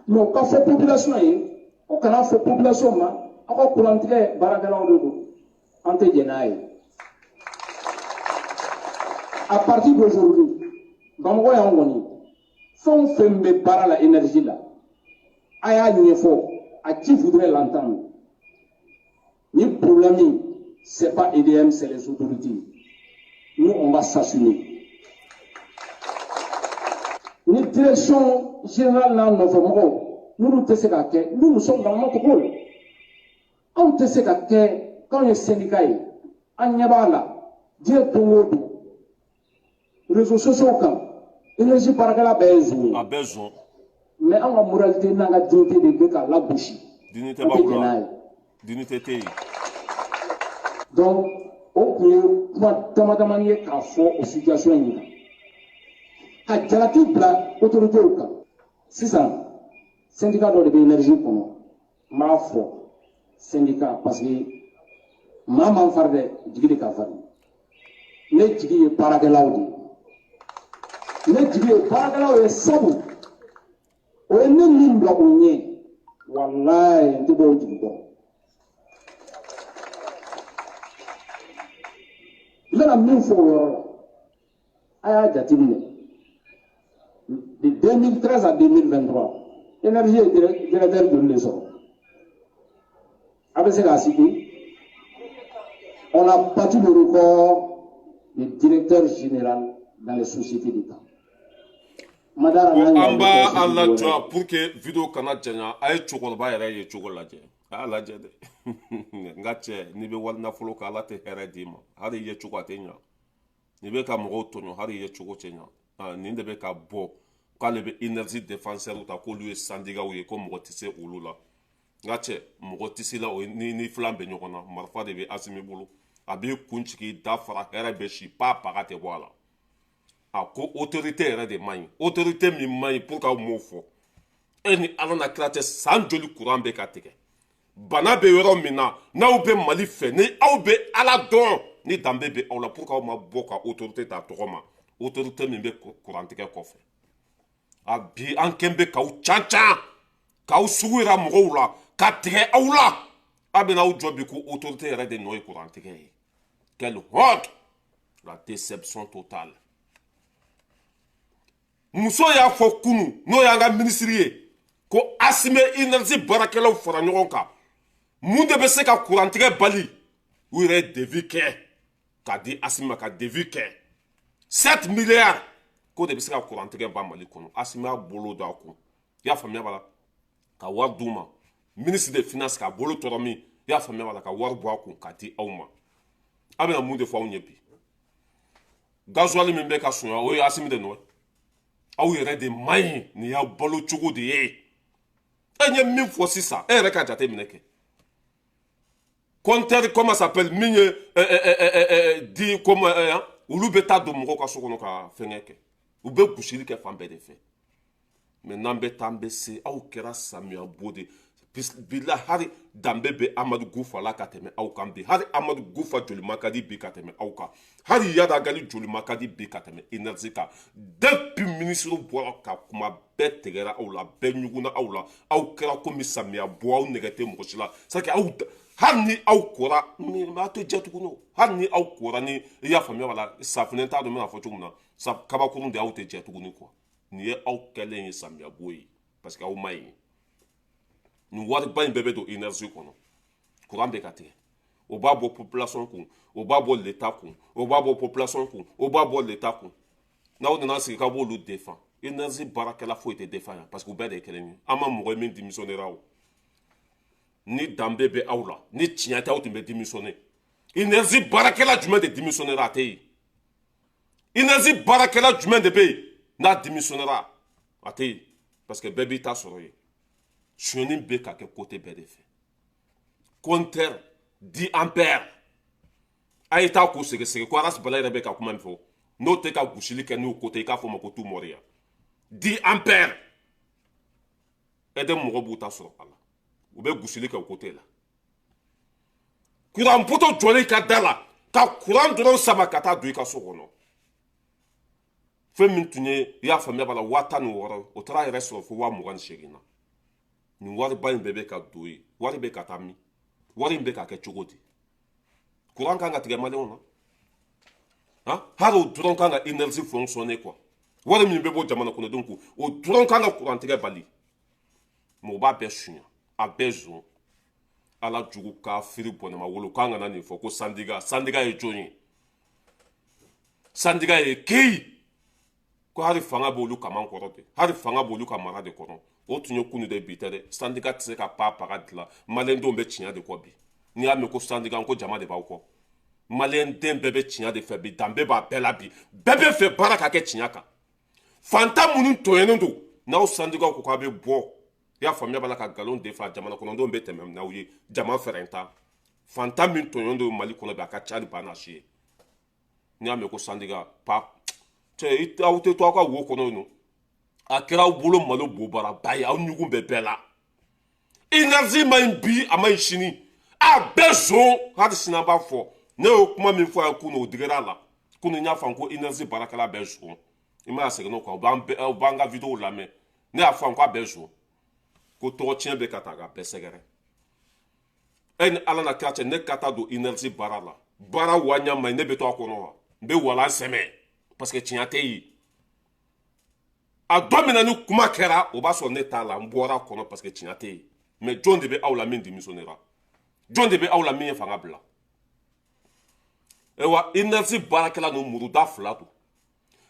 Mais o ka fɔ population ye, o kana fɔ population ma aw ka kurantigɛ baarakɛlaw de don, an tɛ jɛn n'a ye. À partir d'aujourd'hui, Bamakɔ yan kɔni, fɛn o fɛn bɛ baara la énergie la, a y'a ɲɛfɔ à qui voudrait l'entendre. Ni problème, c'est pas EDM, c'est les autorités. Nous, on va s'assumer. Ni direction générale n'a nɔfɛ mɔgɔw, n'olu tɛ se k'a kɛ, nous, nous sommes dans notre rôle. Anw tɛ se ka kɛ k'anw ye syndicat ye, an ɲɛ b'a la diɲɛ don o don, réseaux sociaux kan, énergie baarakɛla bɛɛ ye zon ye. A bɛɛ zon. Mais anw ka moralité n'an ka dignité de bɛ k'a lagosi. Dignité An tɛ b'aw jɛn n'a la. ye. Dignité tɛ yen. Donc o tun ye kuma dama damani ye k'a fɔ o situation in kan, ka jalaki bila autorités kan. Sisan syndicat dɔ de bɛ énergie kɔnɔ, n b'a fɔ syndicat parce que maa man farin dɛ, jigi de ka farin. Ne jigi ye baarakɛlaw de ye, ne jigi ye baarakɛlaw ye, sabu o ye ne min bila o ɲɛ, walayi n tɛ bɔ o jigi kɔrɔ. N bɛna min fɔ o yɔrɔ la, a y'a jateminɛ, de 2013 à 2023, énergie ye directeur joli de sɔrɔ? A bɛ se k'a citer? On a battu le record de directeur général dans les sociétés d'État. Madara Bon, n'a an ɲɔgɔn b'a bɛ a kɛ lajɔ pour que vidéo kana janya. A ye cɛkɔrɔba yɛrɛ ye cogo lajɛ, a y'a lajɛ dɛ. N ka cɛ, n'i bɛ wali nafolo kan, Ala tɛ hɛrɛ d'i ma. Hali i ye cogo a tɛ ɲa, n'i bɛ ka mɔgɔw tɔɲɔ, hali i ye cogo tɛ ɲa. Ah, nin de bɛ ka bɔ k'ale bɛ énergie défenseur ta, k'olu ye syndicat ye, ko mɔgɔ tɛ se olu la. N ka cɛ, mɔgɔ tɛ se la, o ye ni filan bɛ ɲɔgɔn na, marifa de bɛ Asimi bolo, a b'i kun jigin da fara, hɛrɛ bɛ si pa paga tɛ bɔ a la. A ko autorité yɛrɛ de man ɲi, autorité min man ɲi pour k'aw m'o fɔ. E ni Ala na kira cɛ, san joli courant bɛ ka tigɛ, bana bɛ yɔrɔ min na, n'aw bɛ Mali fɛ, ni aw bɛ Ala dɔn, ni danbe bɛ aw la, pour k'aw ma bɔ ka autorité ta tɔgɔ ma, autorité min bɛ courant tigɛ kɔfɛ. A bi an kɛn bɛ k'aw can can, k'aw sugu yira mɔgɔw la, ka tigɛ aw la, a bɛna aw jɔ bi ko autorité yɛrɛ de nɔ ye courant tigɛ ye. Quelle honte, la déception totale. Muso y'a fɔ kunu, n'o y'an ka minisiri ye, ko Asimi énergie baarakɛlaw fara ɲɔgɔn kan, mun de bɛ se ka kurantigɛ bali? U yɛrɛ ye devis kɛ k'a di Asimi ma, ka devis kɛ 7 milliards, k'o de bɛ se ka kurantigɛ ban Mali kɔnɔ. Asimi y'a bolo don a kun, i y'a faamuya b'a la, ka wari d'u ma. Ministre des finances k'a bolo tɔrɔ min, i y'a faamuya b'a la, ka wari bɔ a kun k'a di aw ma. A bɛna mun de fɔ anw ye bi? Gasoil min bɛ ka sonya, o ye Asimi de nɔ ye. Aw yɛrɛ de man ɲi, nin y'aw balo cogo de ye. E ye min fɔ sisan, e yɛrɛ ka jateminɛ kɛ, compteur, comment ça s'appelle, min ye di comme olu bɛ taa don mɔgɔw ka so kɔnɔ ka fɛngɛ kɛ, u bɛ gosili kɛ fan bɛɛ de fɛ. Mais n'an bɛ taa, an bɛ se, aw kɛra samiya bo de. Bila hali danbe bɛ Amadu Gufa la ka tɛmɛ aw kan bi. Hali Amadu Gufa joli ma ka di bi ka tɛmɛ aw kan. Hali Iyad Ag Ghali joli ma ka di bi ka tɛmɛ énergie kan. Depuis ministre bɔra ka kuma, bɛɛ tigɛra aw la, bɛɛ ɲugunna aw la. Aw kɛra komi samiya bɔ, aw nɛgɛ tɛ mɔgɔ si la. C'est que aw, hali ni aw kora, aw tɛ jɛ tuguni. Hali ni aw kora, ni i y'a faamuya wala safunɛ t'a dɔn n bɛna fɔ cogo min na, kabakurun de, aw tɛ jɛ tuguni quoi. Nin ye aw kɛlen ye samiya bɔ ye, parce que aw ma ɲi. Nin wariba in bɛɛ bɛ don énergie kɔnɔ, courant bɛ ka tigɛ, o b'a bɔ population kun, o b'a bɔ l'état kun, o b'a bɔ population kun, o b'a bɔ l'état kun. N'aw nana sigi k'aw b'olu défend, énergie baarakɛla foyi tɛ défend yan, parce que u bɛɛ de ye kelen ye. An ma mɔgɔ ye min démissionner o. Ni danbe bɛ aw la, ni tiɲɛ tɛ, aw tun bɛ démissionner. Énergie baarakɛla jumɛn de démissionner? A tɛ yen. Énergie baarakɛla jumɛn de bɛ yen n'a démissionner? A tɛ yen, parce que bɛɛ b'i ta sɔrɔ yen. Sonyɛni bɛ ka kɛ côté bɛɛ de fɛ. Compteur 10 ampères, a ye taa k'o sɛgɛsɛgɛ ko Aras Bala yɛrɛ bɛ ka kuma min fɔ, n'o tɛ ka gosili kɛ n'o côté, i k'a fɔ ma ko tout mɔriya. 10 ampères, EDM mɔgɔ b'u ta sɔrɔ a la, u bɛ gosili kɛ o côté la. Kuran poto jɔlen i ka da la, ka kuran dɔrɔn sama ka taa don i ka so kɔnɔ, fɛn min tun ye, i y'a faamuya b'a la, 16 000, o taara yɛrɛ sɔrɔ fo 28 000 na. Nin wariba in bɛɛ bɛ ka don yen. Wari bɛ ka taa min? Wari in bɛ ka kɛ cogo di? Kuran kan ka tigɛ maliyɛnw na han? Hali o dɔrɔn kan ka énergie fonctionner quoi. Wari min bɛ bɔ jamana kɔnɔdenw kun, o dɔrɔn kan ka kuran tigɛ bali. Mɔgɔ b'a bɛɛ suɲɛ, a bɛɛ zon. Ala jugu kafiri bɔnɛma wolo k'an kana nin fɔ ko syndicat. Syndicat ye jɔn ye? Syndicat ye keyi ko hali fanga b'olu kaman kɔrɔ de, hali fanga b'olu ka mara de kɔnɔ. O tun ye kunu de, bi tɛ dɛ. Syndicat tɛ se ka pa paga dilan. Maliyɛndenw bɛ tiɲɛ de kɔ bi. N'i y'a mɛn ko syndicat, ko jama de b'aw kɔ. Maliyɛnden bɛɛ bɛ tiɲɛ de fɛ bi. Danbe b'a bɛɛ la bi. Bɛɛ bɛ fɛ baara ka kɛ tiɲɛ kan. Fantan minnu tɔɲɔnen don, n'aw syndicat ko k'a bɛ bɔ, i y'a faamuya b'a la, ka nkalon de fa, jamana kɔnɔdenw bɛ tɛmɛ n'aw ye. Jama fɛrɛn ta, fantan min tɔɲɔnen don Mali kɔnɔ bi, a ka ca ni ba n'a si ye. N'i y'a mɛn ko syndicat pa, cɛ, aw tɛ to aw ka wo kɔnɔ yen nɔ. A kɛra aw bolo malo bobaraba ye, aw ɲugun bɛ bɛɛ la. Énergie ma ɲi bi, a ma ɲi sini, a bɛɛ zon. Hali sini an b'a fɔ. Ne y'o kuma min fɔ a ye kunun, o digira a la. Kunun n y'a fɔ ko énergie baarakɛla bɛɛ zon. I ma segin o kan, u b'an ka vidéo lamɛn. Ne y'a fɔ ko a bɛɛ zon, ko tɔgɔ tiɲɛ bɛ ka taa ka bɛɛ sɛgɛrɛ. E ni Ala na kira cɛ, ne ka taa don énergie baara la, baara wa ɲa ma, ne bɛ to a kɔnɔ wa n bɛ walan sɛmɛ, parce que tiɲɛ tɛ yen. A dɔ min na ni kuma kɛra, o b'a sɔrɔ ne t'a la, n bɔra a kɔnɔ, parce que tiɲɛ tɛ yen. Mais jɔn de bɛ aw la min démissionnera? Jɔn de bɛ aw la min ye fanga bila? Ayiwa, énergie baarakɛla ninnu, muruda fila don.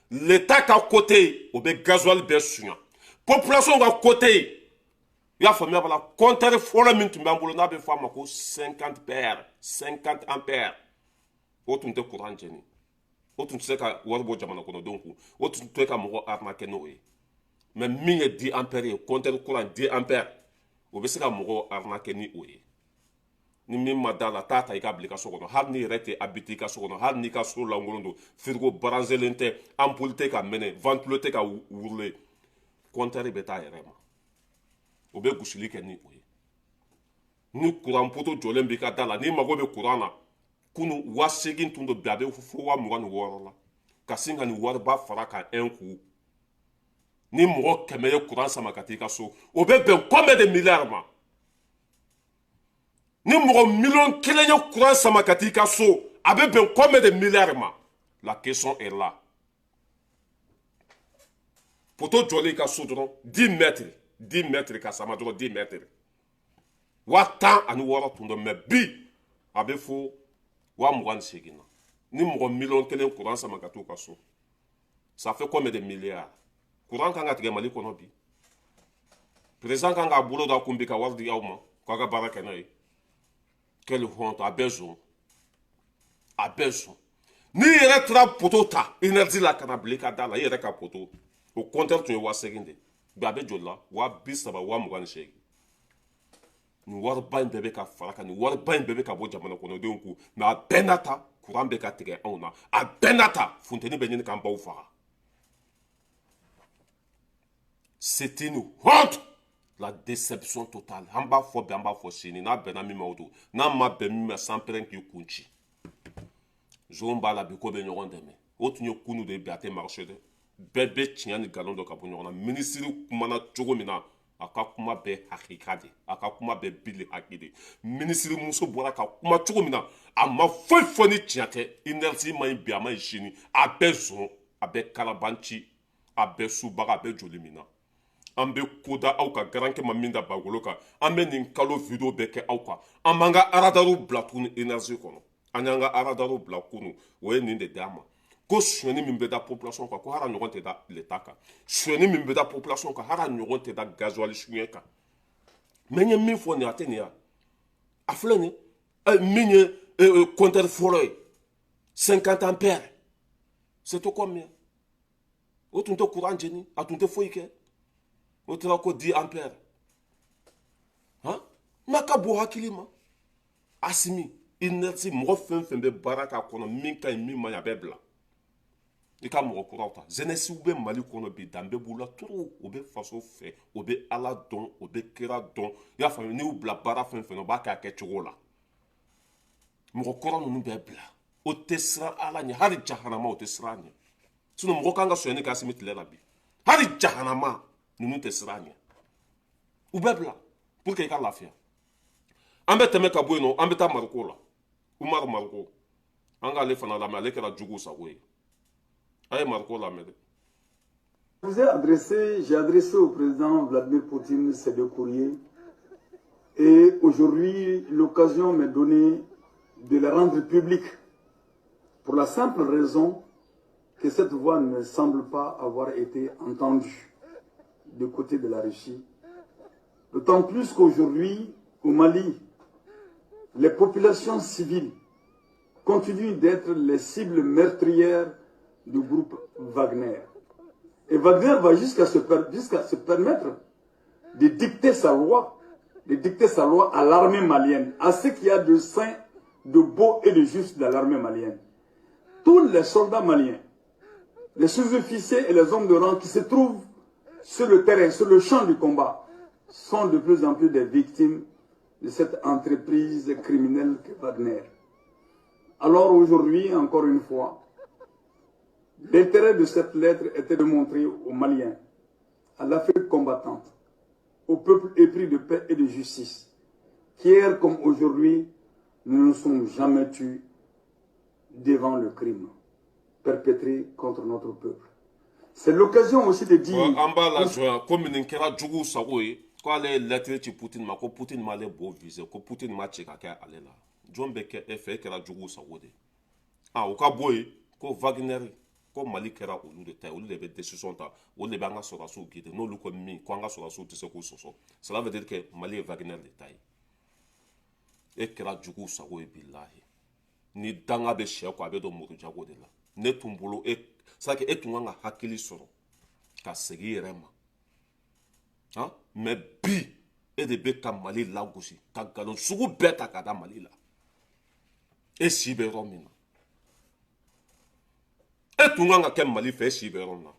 L'état ka côté, o bɛ gasoil bɛɛ suɲa. Population ka côté, i y'a faamuya b'a la, compteur fɔlɔ min tun b'an bolo, n'a bɛ fɔ a ma ko 50 paires, 50 ampères, o tun tɛ courant jɛni, o tun tɛ se ka wari bɔ jamana kɔnɔdenw kun, o tun tɛ ka mɔgɔ arnaquer n'o ye. Mais min ye 10 ampères ye, compteur courant 10 ampères, o bɛ se ka mɔgɔw arnaquer ni o ye. Ni min ma da la, taa ta i ka bila i ka so kɔnɔ. Hali n'i yɛrɛ tɛ habiter i ka so kɔnɔ, hali n'i ka so lankolon don, frigo branchelen tɛ, ampoule tɛ ka mɛnɛ, ventilo tɛ ka wurulen, compteur bɛ taa a yɛrɛ ma, o bɛ gosili kɛ ni o ye. Ni courant poto jɔlen b'i ka da la, n'i mago bɛ courant na, kunu 8000 tun don, bi a bɛ fo 26 000 la. Ka sin ka nin wariba fara kan un coup. Ni mɔgɔ 100 ye courant sama ka taa i ka so, o bɛ bɛn combien de milliards ma? Ni mɔgɔ 1 000 000 ye courant sama ka taa i ka so, a bɛ bɛn combien de milliards ma? La question est là. Poto jɔlen i ka so dɔrɔn, 10 mètres, 10 mètres ka sama dɔrɔn, 10 mètres, 16 000 tun don, mais bi a bɛ fo 28 000 na. Ni mɔgɔ 1 000 000 courant sama ka t'u ka so, ça fait combien de milliards? Courant kan ka tigɛ Mali kɔnɔ bi, président kan k'a bolo da kun bi ka wari di aw ma k'aw ka baara kɛ n'a ye. Quelle honte! A bɛɛ zon, a bɛɛ zon. N'i yɛrɛ taara poto ta énergie la ka na bila i ka da la, i yɛrɛ ka poto, o compteur tun ye 8000 de, bi a bɛ joli la? 30 000, 28 000. Nin wariba in bɛɛ bɛ ka fara kan, nin wariba in bɛɛ bɛ ka bɔ jamana kɔnɔdenw kun. Mais a bɛɛ n'a ta, courant bɛ ka tigɛ anw na. A bɛɛ n'a ta, funteni bɛ ɲini k'an baw faga. C'est une honte. La déception totale. An b'a fɔ bi, an b'a fɔ sini, n'a bɛnna min ma, o don, n'a ma bɛn min ma, sanpɛrɛn k'i kun ci. Zon b'a la bi ko bɛ ɲɔgɔn dɛmɛ. O tun ye kunu de ye, bi a tɛ marché dɛ. Bɛɛ bɛ tiɲɛ ni nkalon dɔn ka bɔ ɲɔgɔn na. Minisiri kumana cogo min na, a ka kuma bɛɛ hakika de, a ka kuma bɛɛ bili haki de. Minisiri muso bɔra ka kuma cogo min na, a ma foyi fɔ ni tiɲɛ tɛ. Énergie ma ɲi bi, a ma ɲi sini, a bɛɛ zon, a bɛɛ kalabanci, a bɛɛ subaga, a bɛɛ joli min na. An bɛ ko da aw kan, garankɛ ma min da bagolo kan. An bɛ nin kalo vidéo bɛɛ kɛ aw kan. An b'an ka aradariw bila tuguni énergie kɔnɔ. An y'an ka aradariw bila kunu, o ye nin de d'an ma, ko sonyɛni min bɛ da population kan, ko hara ɲɔgɔn tɛ da l'État kan. Sonyɛni min bɛ da population kan, hara ɲɔgɔn tɛ da gasoil suɲɛ kan. Mais n ye min fɔ nin, a tɛ nin ya. A filɛ nin ye, min ye compteur fɔlɔ ye, 50 ampères, c'est tout combien? O tun tɛ courant jeni, a tun tɛ foyi kɛ. O taara ko 10 ampères, han, n'a ka bon hakili ma. Asimi, énergie, mɔgɔ fɛn fɛn bɛ baara k'a kɔnɔ, min ka ɲi, min man ɲi, a bɛɛ bila. I ka mɔgɔ kuraw ta. Jeunesse bɛ Mali kɔnɔ bi, danbe b'u la trop, o bɛ faso fɛ, o bɛ Ala dɔn, o bɛ kira dɔn. I y'a faamu? N'i y'u bila baara fɛn fɛn na, u b'a kɛ a kɛcogo la. Mɔgɔ kɔrɔ ninnu bɛɛ bila. O tɛ siran Ala ɲɛ, hali jahanama o tɛ siran ɲɛ. Sinon mɔgɔ kan ka sonyɛni kɛ Asimi tile la bi, hali jahanama ninnu tɛ siran ɲɛ. U bɛɛ bila pour que i ka lafiya. An bɛ tɛmɛ ka bɔ yen nɔ, an bɛ taa Mariko la. Umaru Mariko, an k'ale fana lamɛn, ale kɛra jugu sago ye. A ye Mariko lamɛn dɛ. Je vous ai adressé, j'ai adressé au président Vladimir Poutine ces deux courriers et aujourd'hui l'occasion m'est donnée de les rendre publics pour la simple raison que cette voix ne semble pas avoir été entendue du côté de la Russie. D'autant plus qu'aujourd'hui, au Mali, les populations civiles continuent d'être les cibles meurtrières du groupe Wagner. Et Wagner va jusqu'à se permettre de dicter sa loi, de dicter sa loi à l'armée malienne, à ce qu'il y a de saint, de beau et de juste dans l'armée malienne. Tous les soldats maliens, les sous-officiers et les hommes de rang qui se trouvent sur le terrain, sur le champ du combat, sont de plus en plus des victimes de cette entreprise criminelle que Wagner. Alors aujourd'hui, encore une fois, l'intérêt de cette lettre était de montrer aux Maliens, à l'Afrique combattante, au peuple épris de paix et de justice, qu'hier comme aujourd'hui, nous ne nous sommes jamais tus devant le crime perpétré contre notre peuple. C'est l'occasion aussi de dire. An b'a lajɔ yan, komi nin kɛra juguw sago ye, ko ale ye lettre ci Poutine ma, ko Poutine m'ale bo visé, ko Poutine ma ci ka kɛ ale la. Jɔn bɛ kɛ e fɛ? E kɛra juguw sago de. Ah, o ka bɔ yen, ko Wagner, ko Mali kɛra olu de ta ye, olu de bɛ décision ta, olu de bɛ an ka sɔrɔdasiw guider. N'olu ko min, ko an ka sɔrɔdasiw tɛ se k'u sɔsɔ, cela veut dire que Mali ye Wagner de ta ye. E kɛra juguw sago ye, bilahi. Ni danga bɛ sɛ kɔ, a bɛ don muru jago de la. Ne tun bolo e c'est que e tun kan ka hakili sɔrɔ ka segin i yɛrɛ ma, han. Mais bi, e de bɛ ka Mali lagosi, ka nkalon sugu bɛɛ ta ka da Mali la. E si bɛ yɔrɔ min na, e tun kan ka kɛ Mali fɛ. E si bɛ yɔrɔ min na,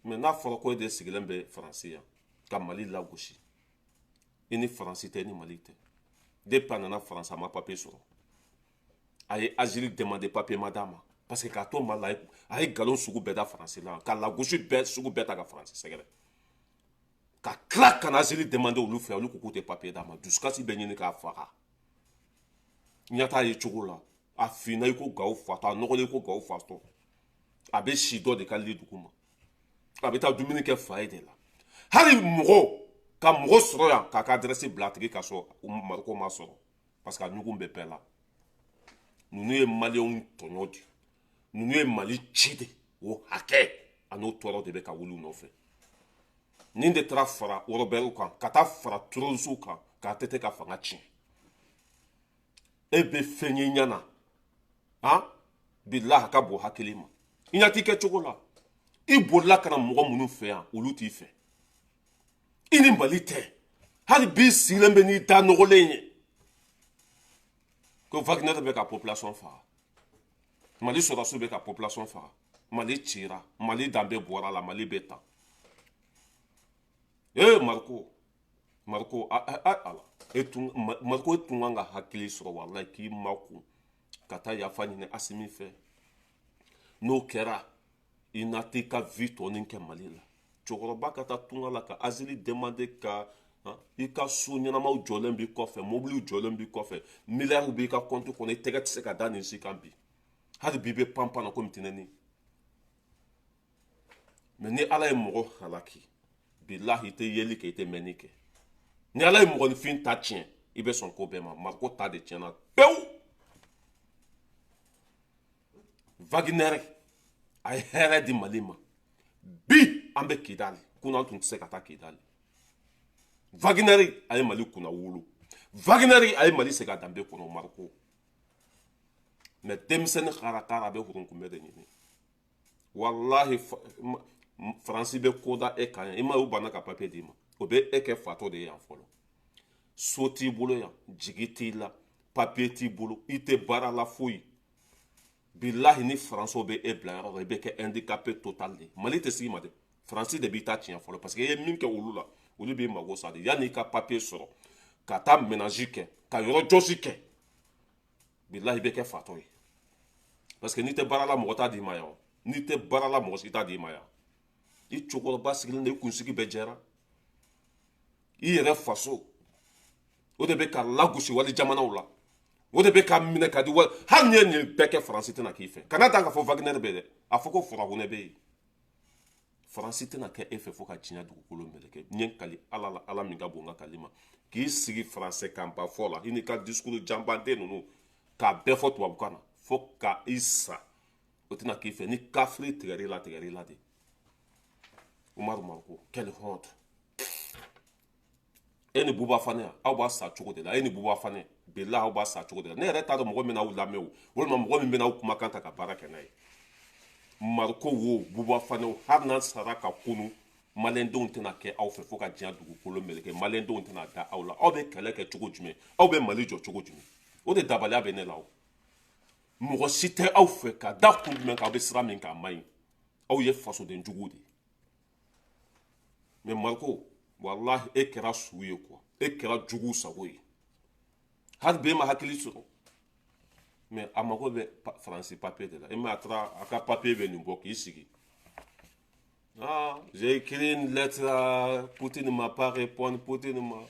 mais n'a fɔra ko e de sigilen bɛ Faransi yan ka Mali lagosi, i ni Faransi tɛ, i ni Mali tɛ. Depuis a nana Faransi, a ma papier sɔrɔ. A ye asile demandé, papier ma d'a ma, parce que k'a to Mali la, a ye nkalon sugu bɛɛ da Faransi la, ka lagosi bɛɛ sugu bɛɛ ta ka Faransi sɛgɛrɛ, ka tila ka na asile demandé olu fɛ. Olu ko k'u tɛ papier d'a ma. Dusukasi bɛ ɲini k'a faga. Ɲɛ t'a ye cogo la, a finna i ko gawo fatɔ, a nɔgɔlen i ko gawo fatɔ. A bɛ si dɔ de ka li dugu ma, a bɛ taa dumuni kɛ fa ye de la. Hali mɔgɔ ka mɔgɔ sɔrɔ yan k'a ka adresse bila a tigi ka so, Mariko ma sɔrɔ, parce que a ɲugun bɛ bɛɛ la. Ninnu ye Maliyɛnw tɔɲɔ de, ninnu ye Mali ci de. O hakɛ a n'o tɔɔrɔ de bɛ ka wuli u nɔfɛ. Nin de taara fara rebelles kan, ka taa fara terroristes kan, k'a tɛ ka fanga tiɲɛ. E bɛ fɛn ye ɲɛ na, han, bilahi, a ka bon hakili ma. I ɲɛ t'i kɛ cogo la. I bolila ka na mɔgɔ minnu fɛ yan, olu t'i fɛ. I ni Mali tɛ. Hali bi sigilen bɛ n'i da nɔgɔlen ye ko Wagner bɛ ka population faga, Mali sɔrɔdasiw bɛ ka population faga, Mali cira, Mali danbe bɔra la, Mali bɛ tan. Ee Mariko, Mariko ala e tun Mariko e tun kan ka hakili sɔrɔ walayi k'i makun ka taa yafa ɲini Asimi fɛ. N'o kɛra i na t'i ka vie tɔnin kɛ Mali la. Cɛkɔrɔba ka taa tunga la ka asile demander ka i ka so ɲɛnamaw jɔlen b'i kɔfɛ, mobiliw jɔlen b'i kɔfɛ, miliyariw b'i ka compte kɔnɔ, i tɛgɛ tɛ se ka da nin si kan bi. Hali bi i bɛ pan pan na komi tɛnɛni. Mais ni Ala ye mɔgɔ halaki, bilahi i tɛ yeli kɛ, i tɛ mɛnni kɛ. Ni Ala ye mɔgɔninfin ta tiɲɛ, i bɛ sɔn ko bɛɛ ma. Mariko ta de tiɲɛna pewu. Wagner a ye hɛrɛ di Mali ma. Bi an bɛ Kidali, kunun an tun tɛ se ka taa Kidali. Wagner a ye Mali kunna wolo. Wagner a ye Mali segin a danbe kɔnɔ Mariko. Mais denmisɛnnin karakara a bɛ hurunkunbɛ de ɲini. Wallahi Faransi bɛ ko da e kan yan, i ma ye u banna ka papier d'i ma. O bɛ e kɛ fatɔ de ye yan fɔlɔ. So t'i bolo yan, jigi t'i la, papier t'i bolo, i tɛ baara la foyi. Bilahi ni Faransiw bɛ e bila yɔrɔ dɔ, i bɛ kɛ handicapé total de. Mali tɛ s'i ma dɛ. Faransi de b'i ta tiɲɛ fɔlɔ parce que i ye min kɛ olu la, olu b'i mago sa de. Yanni i ka papier sɔrɔ, ka taa ménage kɛ, ka yɔrɔ jɔsi kɛ, bilahi i bɛ kɛ fatɔ ye. Parce que n'i tɛ baara la mɔgɔ t'a d'i ma yan o. N'i tɛ baara la mɔgɔ si t'a d'i ma yan. I cɛkɔrɔba sigilen don, i kunsigi bɛɛ jɛra. I yɛrɛ faso o de bɛ ka lagosi wali jamanaw la, o de bɛ ka minɛ ka di wali. Hali n'i ye nin bɛɛ kɛ, Faransi tɛna k'i fɛ. Kana dan k'a fɔ Wagner bɛ dɛ, a fɔ ko Farawunɛ bɛ yen. Faransi tɛna kɛ e fɛ fo ka diɲɛ dugukolo meleke. N ye n kali Ala la, Ala min ka bon n ka kali ma, k'i sigi faransɛ kanba fɔ la, i n'i ka discours janbanden ninnu k'a bɛɛ fɔ tubabukan na fo ka i sa, o tɛna k'i fɛ. Ni kafiri tigɛr'i la, tigɛr'i la de. Umaru Mariko, quelle honte. E ni Buba Fane, aw b'a sa cogo de la. E ni Buba Fane, bilahi aw b'a sa cogo de la. Ne yɛrɛ t'a dɔn mɔgɔ min n'aw lamɛn o, walima mɔgɔ min bɛna aw kumakan ta ka baara kɛ n'a ye. Mariko wo, Buba Fane wo, hali n'an sara ka kunu, maliyɛndenw tɛna kɛ aw fɛ fo ka diɲɛ dugukolo meleke. Maliyɛndenw tɛna da aw la. Aw bɛ kɛlɛ kɛ cogo jumɛn? Aw bɛ Mali jɔ cogo jumɛn? O de dabaliya bɛ ne la o. Mɔgɔ si tɛ aw fɛ ka da kun jumɛn kan, aw bɛ sira min kan a man ɲi. Aw ye fasoden juguw de ye. Mais Mariko, wallahi e kɛra su ye quoi, e kɛra jugu sago ye. Hali bi e ma hakili sɔrɔ. Mais a mago bɛ Faransi papier de la. E ma a taara a ka papier bɛ nin bɔ k'i sigi. Ah, j'ai écrit une lettre à Poutine, m'a pas répondu. Poutine ma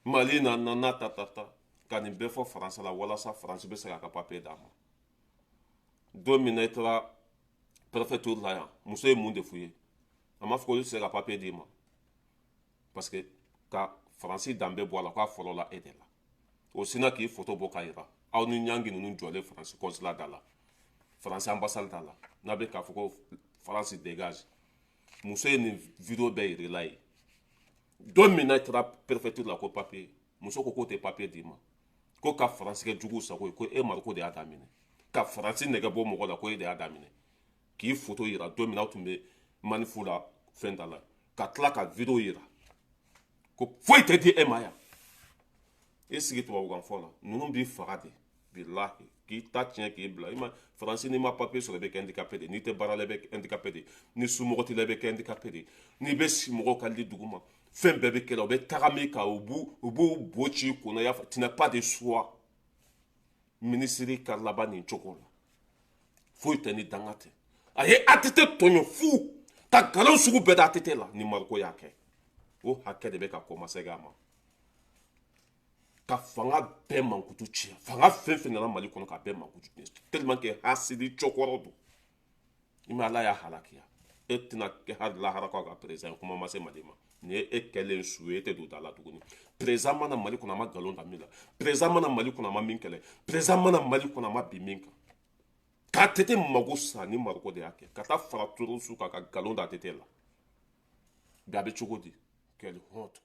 Mali na na na ta ta ta ka nin bɛɛ fɔ Faransi la walasa Faransi bɛ se k'a ka papier d'a ma. Don min na i taara préfecture la yan, muso ye mun de f'u ye? A m'a fɔ k'olu tɛ se ka papier d'i ma parce que ka Faransi danbe bɔ a la, k'a fɔlɔ la e de la. O sinna k'i photo bɔ k'a yira aw ni ɲangi ninnu jɔlen Faransi consulat da la, Faransi ambassade da la, n'a bɛ k'a fɔ ko Faransi dégage. Muso ye nin vidéo bɛɛ yir'i la yen. Don min na i taara préfecture la ko papier, muso ko k'o tɛ papier d'i ma, ko ka Faransi kɛ juguw sago ye, ko e Mariko de y'a daminɛ, ka Faransi nɛgɛ bɔ mɔgɔ la, ko e de y'a daminɛ, k'i photo yira don min na aw tun bɛ manif la fɛn da la, ka tila ka vidéo yira ko foyi tɛ di e ma yan. E sigi tubabukan fɔ la, ninnu b'i faga de, bilahi k'i ta tiɲɛ k'i bila. I ma Faransi, n'i ma papier sɔrɔ i bɛ kɛ handicapé de. N'i tɛ baara la i bɛ kɛ handicapé de. Ni somɔgɔ t'i la i bɛ kɛ handicapé de. N'i bɛ si mɔgɔw ka li dugu ma, fɛn bɛɛ bɛ kɛ la, u bɛ taga min kan, u b'u bo ci i kunna. I y'a fɔ, tu n'as pas de choix. Minisiri ka laban nin cogo la, foyi tɛ ni danga tɛ. A ye ATT tɔɲɔ fu ka nkalon sugu bɛɛ da ATT la. Ni Mariko y'a kɛ, o hakɛ de bɛ ka kɔmasegin a ma ka fanga bɛɛ mankutu tiɲɛ. Fanga fɛn fɛn nana Mali kɔnɔ, k'a bɛɛ mankutu tiɲɛ, tellement que hasidi cɔkɔrɔ don. I ma Ala y'a halakiya, e tɛna kɛ hali lahara k'aw ka président. Kuma ma se Mali ma. Nin ye e kɛlen su ye, e tɛ don da la tuguni. Président mana Mali kɔnɔ, a ma nkalon da min la. Président mana Mali kɔnɔ, a ma min kɛlɛ. Président mana Mali kɔnɔ, a ma bin min kan. K'a ATT mago sa, ni Mariko de y'a kɛ ka taa fara terroriste kan ka nkalon da ATT la. Bi a bɛ cogo di? Quelle honte.